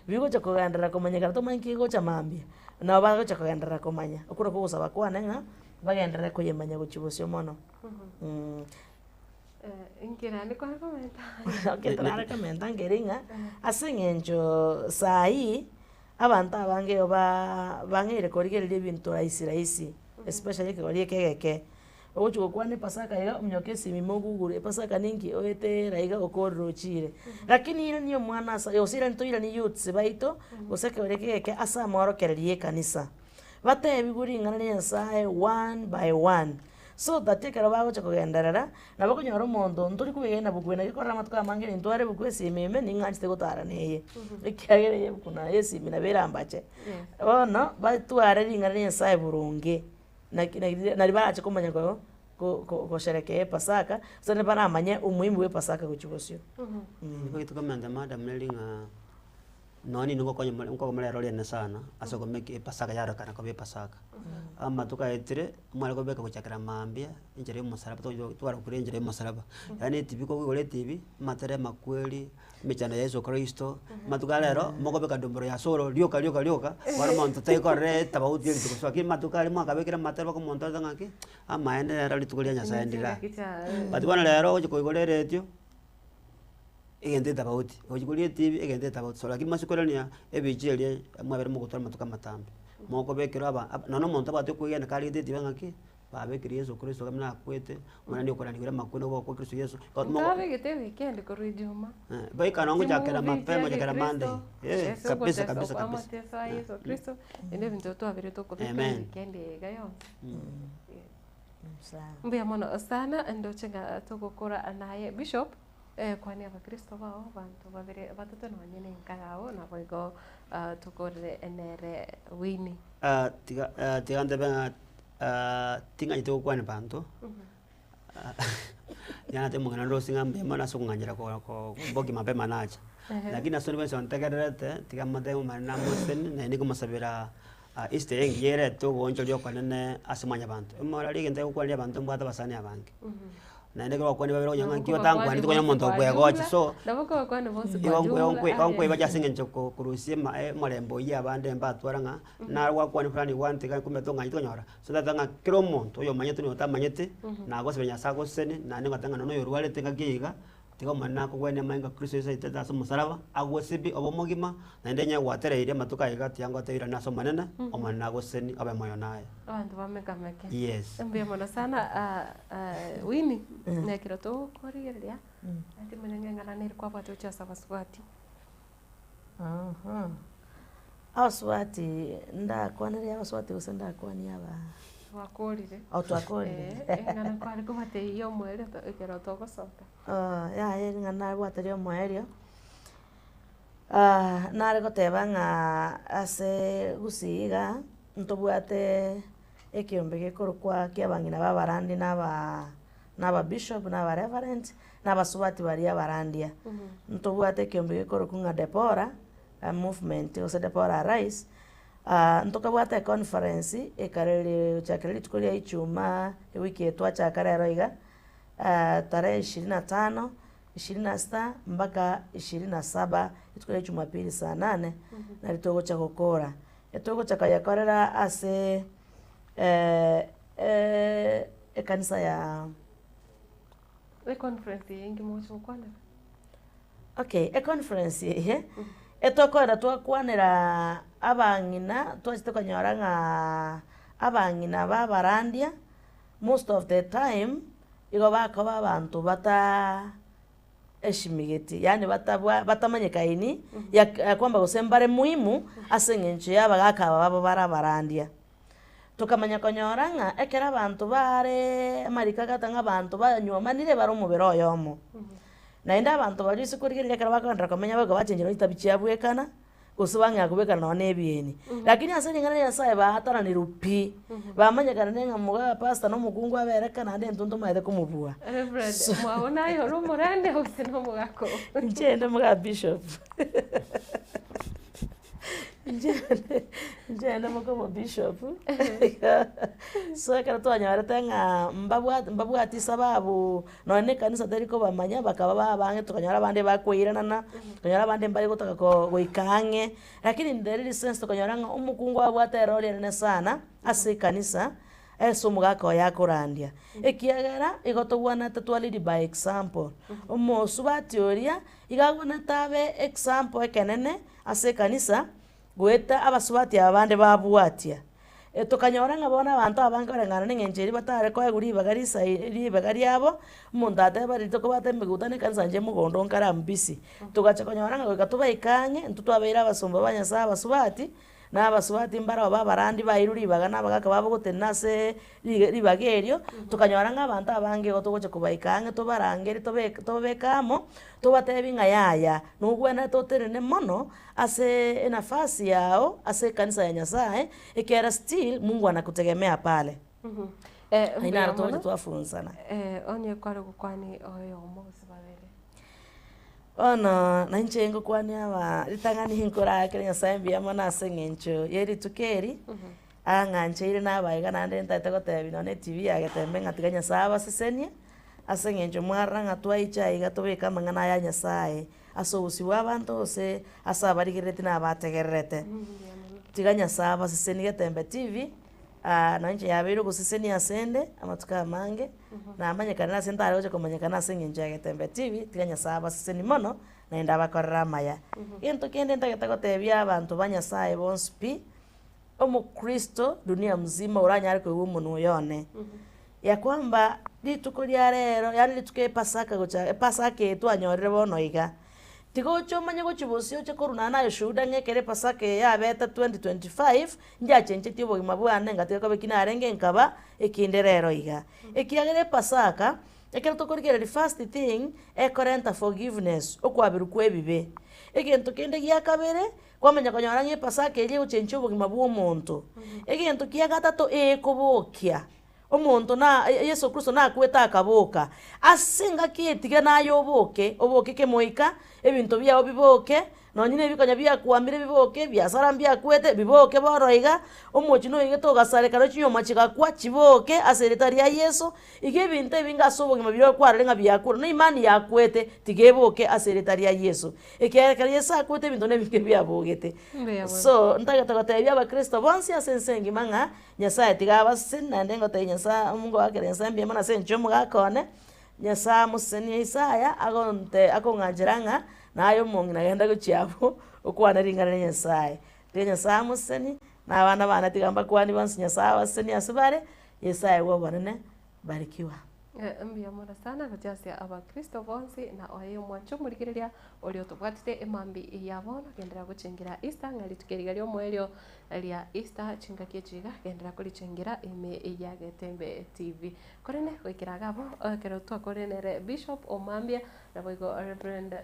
bigocha kogenderera komanyekana tomanye nki kegocha mambia, nabo bagocha kogenderera komanya. Okwo nakwo ogosaba kwane ng'a bagenderere koyemanya gochia bosio mono. Inki naende kware komenta? Okay, nare komenta nkere ng'a, ase eng'encho saii, abanto abange igo ba bang'eire korigereria ebinto rahisi rahisi, especially ekegori eke egeke. Ogochi gokwana epasaka iga, omonyoke esimi ime ogugure, epasaka ninki oeteera iga okorire ochire. Lakini irani omwana ase gose irani toirani youths baito, gose ekegori eke egeke ase amorokererio ya ekanisa. Batebiwe ring'ana ria Nyasaye one by one. So that ekero bagocha kogenderera, nabo okonyora omonto ntori kwegena buku eye naki korora amatuko amange nintware ebuku esimi ime ning'anchete gotara na eye, ekiagera eye ebuku naye esimi nabo erambache. Bono, batware ring'ana ria Nyasaye boronge, naki nari nari barache komanya ko ko ko gosherekea epasaka, gose nari baramanye umuhimu bwa epasaka gochia bosio. Nigo tokomenta madam neri ng'a Nonya nigo ngokonya more nkoba rero riane sana ase okomeka epasaka yarorekana koba epasaka. Amatuko aetire, mware kobeka gochakera mambia, enchera ya omosaraba toyo twarokire enchera ya omosaraba. Yaani etibi koigora etibi, amatera amakweri, emechando ya yeso kristo, amatuko a rero, mokobeka ndomboro ya solo rioka rioka rioka, bono omonto taikorora etabauti ya rituko so lakini amatuko aria mwakabekire amatera mpaka omonto aete ng'aki, amaene rero rituko ria nyasaye ndire aa. But bono rero ogochi koigora eretio. Egento etabauti, ogochia koria etibi egento etabauti so lakini masikorania ebicha eria mwabere mogotwara amatuko amatambe, mokobekerwa aba aba nonya omonto abwate okwegena karigete etibi ng'aki, babekire yeso kristo iga buna akwete, omwana nigo okoranigwa amakweri nigo ogokwa kristo yeso, Ntabegete ewikendi korwa ejuma. baika nonye gochakera Chimovie mapema chia gochakera Monday, Gekristo, eh, ase kabisa ogotesa kabisa okwa kabisa. amateso a Yeso Kristo, naende ebinto twabere tokobeka Amen. ewikendi eye iga yonsi. Mbuya mono sana ndoche ng'a togokora naye Bishop, kwania abakristo bao abanto babere batato nonye na enka yao naboigo tokorere nere Winnie. Tiga tiga ntebe ng'a ting'anyete gokwania banto, tiga natebe omong'ina Rose ng'a mbuya mono ase okong'anchera ko ko kombokia mapema nacha. Lakini ase onde bwensi ontegererete, tiga motebe omanyene namoseseni, naende nikomosabera Easter eye engiya erete ogoonchoria okonene ase mwanyabanto. Omorari egento egokwania abanto mbwate abasani abange. Naende ekero gwakwani babere onye Nabo ng'a nki kobakwania otangwaneti konya bonsi omonto kwa okwegocha jumla, so, nabo kobakwania bonsi igo kwa nkwe jumla, nkwe aye. nkoibacha ase eng'encho ko korusia ema omorembe oyio abande mbatwara ng'a naro gwakwania fulani gwantiga kumbe tong'anyeti konyora. So tata ng'a kera omonto oyomanyete na oyotamanyeti, nagosabire Nyasaye agosesenie, naende ngoteba ng'a nonye oyorwarete engaki eye iga, tiga Omonene akogwenie amanye ng'a Kristo Yeso aitete ase omosaraba, agosibie obe omogima, naende onye gwatereiri amatuko aya iga tiga ngotebi irane ase Omonene, Omonene agosesenie obe moyo naye. Abanto bamekameke. Yes. Mbuya mono sana Winnie, nekero tokorigereria, timanya ng'a eng'ana nere kwabwate gochia ase abasubati. Abasubati ndakwaneria abasubati gose ndakwanie aba. Twakorire. Oh twakorire. Eh, eng'ana kware kobatebia omoerio ekero togosoka. Yaya ring'ana nabwate ria omoerio, nare goteba ng'a ase gusii igaa, ntobwate ekeombe gekorokwa kia abang'ina ba abarandi na aba na aba bishop na aba reverend, na abasubati baria abarandia. Ntobwate ekeombe gekorokwa ng'a Deborah movement gose Deborah Arise, ntokabwate econference ekareri gochakera rituko ria ijumaa ewiki eye twachaka rero iga, tarehe ishirini na tano, ishirini na sita mpaka ishirini na saba, rituko ria jumapili saa nane, nari togocha gokora. Etogocha koyekorera ase ekanisa ya. Econference eye inki mogocha gokwanera? Okay, econference eye, etokoenda twakwanera abang'ina twachete konyora ng'a abang'ina ba abarandia, most of the time, igo bakoba abanto bata eshimigeti yaani batabwa batamanyekaini ya ya kwamba gose mbare muhimu ase eng'encho ya abagaka aba babo bare abarandia. Tokamanya konyora ng'a ekero abanto bareee amariko agata ng'a abanto banywomanire bare omobere oyomo. Naende abanto baria ase korigereria ekero bakogenderera komenya boigo bachengerwa chitabi chiabwekana, gose bang'ea kobekana nonya na ebieni. Lakini ase ring'ana ria Nyasaye baatananirwe pi, bamanyekana ng'a moga pastor na omokungu abereka naende intwe ntomaete komobua. Reverend, So mwago naye ore omorende gose na omogaka oo? Inche inde moga bishop. Inche inche inde moka omobishop. So ekero twanyorete ng'a mbabwate mbabwati sababu Nonya na ekanisa teri kobamanya, bakaba baabang'e tokanyora abande bakoiranana, tokanyora abande mbare gotaka ko goika ang'e, lakini in the real sense tokanyora ng'a omokungu abwate erori enene sana ase ekanisa, ase omogaka oye akorandia. Ekiagera, igo tobwanate twa lead by example, omosubati oria, iga abwanete abe example ekenene ase ekanisa, goeta abasubati aba bande babwatia. Tokanyora ng'a bono abanto abange koreng'ana na eng'encho eria batare koegwa ribaga risai ribaga riabo, omonto ateba riria tokobwata emegutano ekanisa inche mogondo nkare am busy. Togacha konyora ng'a goika tobaike ang'e, intwe twabeire abasomba ba Nyasaye abasubati, na abasubati mbaroo ba abarandi bairwe ribaga na abagaka babo gotenena aseee riga ribaga erio, tokanyora ng'a abanto abange igo togocha kobaika ang'e tobarangerie tobeke tobabeke amo, tobatebi ng'a yaya, nobwenerete otenene mono. Ase enafasi yao ase ekanisa ya Nyasae, ekiagera still Mungu anakutegemea pale. Eh, Aye mbuya naro togocha mono. twafunzana. Eh, onye kware gokwani oyomo gose babere. Bono nainche ngokwania aba ritang'ani nkorakere Nyasae mbuya mono ase eng'encho ye rituko eri, ang'ancheire nabaega naende ntagete gotebia nonye na etv ya Getembe ng'a tiga Nyasae abasesenie, ase eng'encho mwarora ng'a twaicha aiga tobeke amang'ana aya Nyasaye. Ase obosio bw'abanto gose ase abarigerereti na abategererete. Tiga Nyasae abasesenie Getembe TV, na inche yabeire ogosesenia asende amatuko amange, namanyekane ase ntare gocha komanyekana ase eng'encho ya Getembe TV, tiga Nyasae abasesenie mono, naende abakorere amaya. Egento kende ntagete gotebia abanto ba Nyasae bonsi pi, omokristo dunia mzima oranyare koigwa omonwa oyo one, ya kwamba rituko ria rero yaani rituko epasaka gocha epasaka eye twanyorire bono iga, tiga oche omanye gochia bosio oche korwa naende naye ushuhuda ng'a ekero epasaka eye yabete 2025, nchiachenchetie obogima bwane ngatiga koba eki narenge nkaba ekinde rero iga. Ekiagera epasaka, ekero tokorigereria first thing, ekorenta forgiveness, okwaberwa kwa ebibe. Egento kende gia kabere, Kwamanya konyora ng'a epasaka eria egochenchia obogima bw'omonto. Egento kia gatato ekobokia omonto na Yeso Kristo nakwete akaboka, ase engaki eye tiga naye oboke, oboke kemoika, ebinto biago biboke. Nonye na ebikonya biakwamire biboke, ebiasara mbiakwete, biboke bono iga, omochie noigete ogasareka na chinyomba chigakwa, chiboke ase erieta ria Yeso, iga ebinto ebinge ase obogima biria okwarire ng'a biakure, na imani yakwete, tiga eboke ase erieta ria Yeso. Ekiagera ekero Yeso akwete ebinto na ebinge biabogete. Mbuya mono. So, ntagete gotebia abakristo bonsi ase ense engima ng'a, Nyasaye tiga abaseseni naende ngotebia Nyasaye ngoakera Nyasaye mbuya mono ase eng'encho ya omogaka one, Nyasae amosesenie Isaya agonte akong'anchera ng'a naye omong'ina genda gochia abwo okwane ring'ana ria Nyasae. Tiga Nyasae amosesenie, na abana bane tiga mbakwanie bonsi Nyasae abasesenie ase bare, Nyasae bwa obonene, barikiwa. Mbuya mono sana gochia ase abakristo bonsi na oye omwanche omorigereria oria otobwatete emambi ya bono genderera gochengera Easter ng'a rituko eriga riomoerio ria Easter chingaki echi iga genderera korichengera ime ya Getembe TV. Korende goikera iga abwo, ekero twakorire nere Bishop Omambia, naboigo Reverend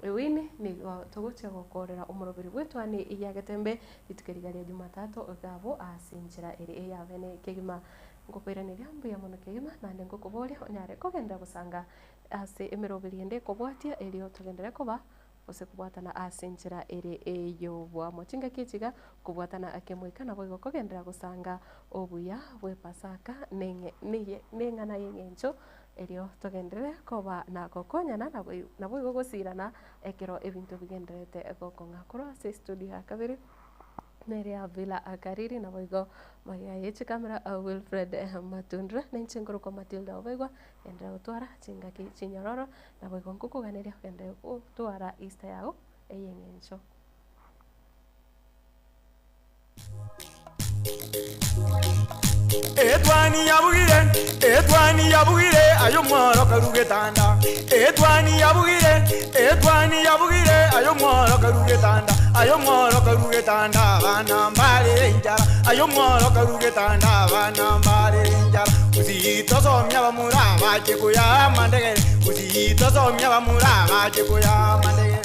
Winnie, nigo togochia gokorera omoroberi bw'etwani ya Getembe rituko riria ria Jumatatu iga abwo ase enchera ere eyabene kegima. Ngokoiraneria mbuya mono kegima, naende ngokoboria onyare kogenderera gosanga ase emeroberi ende ekobwatia erio togenderere koba gose kobwatana ase enchera ere ey'oboamo. Chingaki echi iga, kobwatana kemoika naboigo kogenderera gosanga obuya bw'Epasaka neng'e neye neng'ana y'eng'encho, erio togenderere koba na gokonyana naboigo gosirana ekero ebinto bigendererete gokong'a. Korwa ase estudio ya kabere, nere ya Villa Kariri naboigo magega ye chikamera Wilfred Matundura, na inche nkorokwa Matilda Obaigwa, genderera gotwara chingaki chinyororo. Naboigo nkokoganeria ogende gotwara Easter yao ey'eng'encho. Etwani yabugire, etwani yabugire, aye omworo karu getanda. Etwani yabugire, etwani yabugire, aye omworo karu getanda. Aye omworo karu getanda, abana mbarere enchara. Aye omworo karu getanda, abana mbarere enchara. Gusii tosomia abamura abache koyaa amandegere, Gusii tosomia abamura abache koyaa amandegere.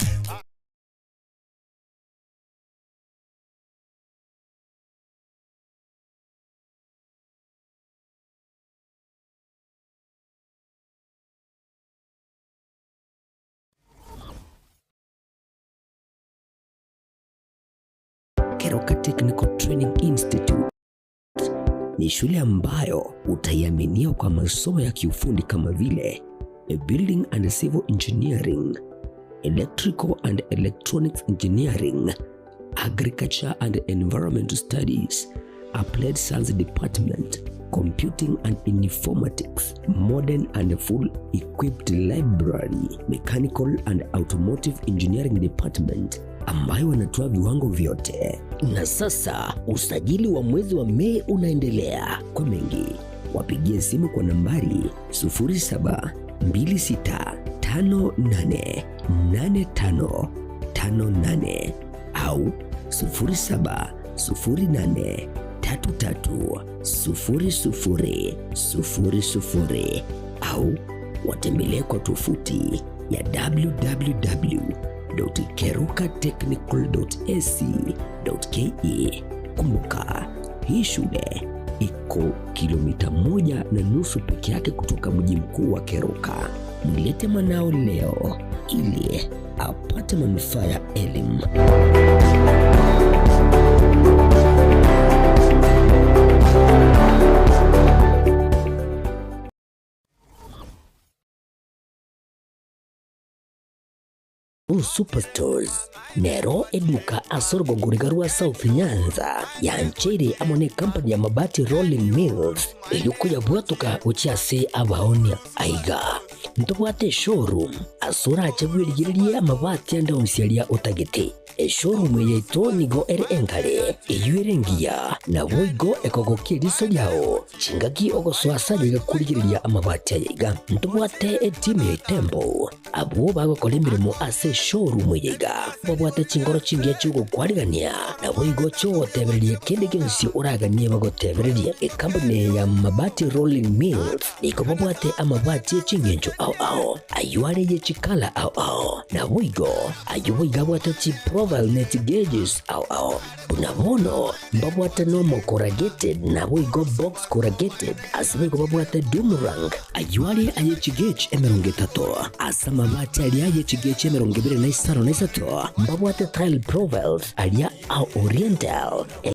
Keroka Technical Training Institute ni shule ambayo utaiaminia kwa masomo ya kiufundi kama vile Building and Civil Engineering, Electrical and Electronics Engineering, Agriculture and Environmental Studies, Applied Science Department, Computing and Informatics, Modern and Full Equipped Library, Mechanical and Automotive Engineering Department ambayo wanatoa viwango vyote. Na sasa usajili wa mwezi wa Mei unaendelea. Kwa mengi wapigie simu kwa nambari 0726588558 au 0708330000 au watembelee kwa tovuti ya www.kerukatechnical.ac.ke. Kumbuka, hii shule iko kilomita 1.5 peke yake kutoka mji mkuu wa Keroka. Mlete mwanao leo ili apate manufaa ya elimu. Superstores nero eduka ase orogongo riga rwa South Nyanza yancheire amo ne company ya Mabati Rolling Mills eyio koyabwatoka gochia ase abaonia. Aiga ntobwate eshowroom ase orache bwerigererie amabati ande onsi aria otagete. Eshowroom eye yaito nigo ere enkare, eyio ere engiya, naboigo ekogokia eriso riao chingaki ogosoa ase aye iga korigereria amabati aya iga. Ntobwate etimu ya Itembo Abwo bagokora emeremo ase eshowroom eye iga babwate chinkoro chingiya chi'ogokwarigania, naboigo chi'ogotebereria kende gionsi oraganie bagotebererie. Ekampuni eye ya Mabati Rolling Mills nigo babwate amabati e chingencho ao ao, ayio are ye chikala ao ao, naboigo ayio boigo abwate chi. profile ne chigeges ao ao. Buna bono mbabwate normal corrugated naboigo box corrugated ase boigo babwate doomerang. Ayio are aye chigauge 30, ase amabati aria aye chigauge 26 na isato mbabwate tile profiles aria a oriental.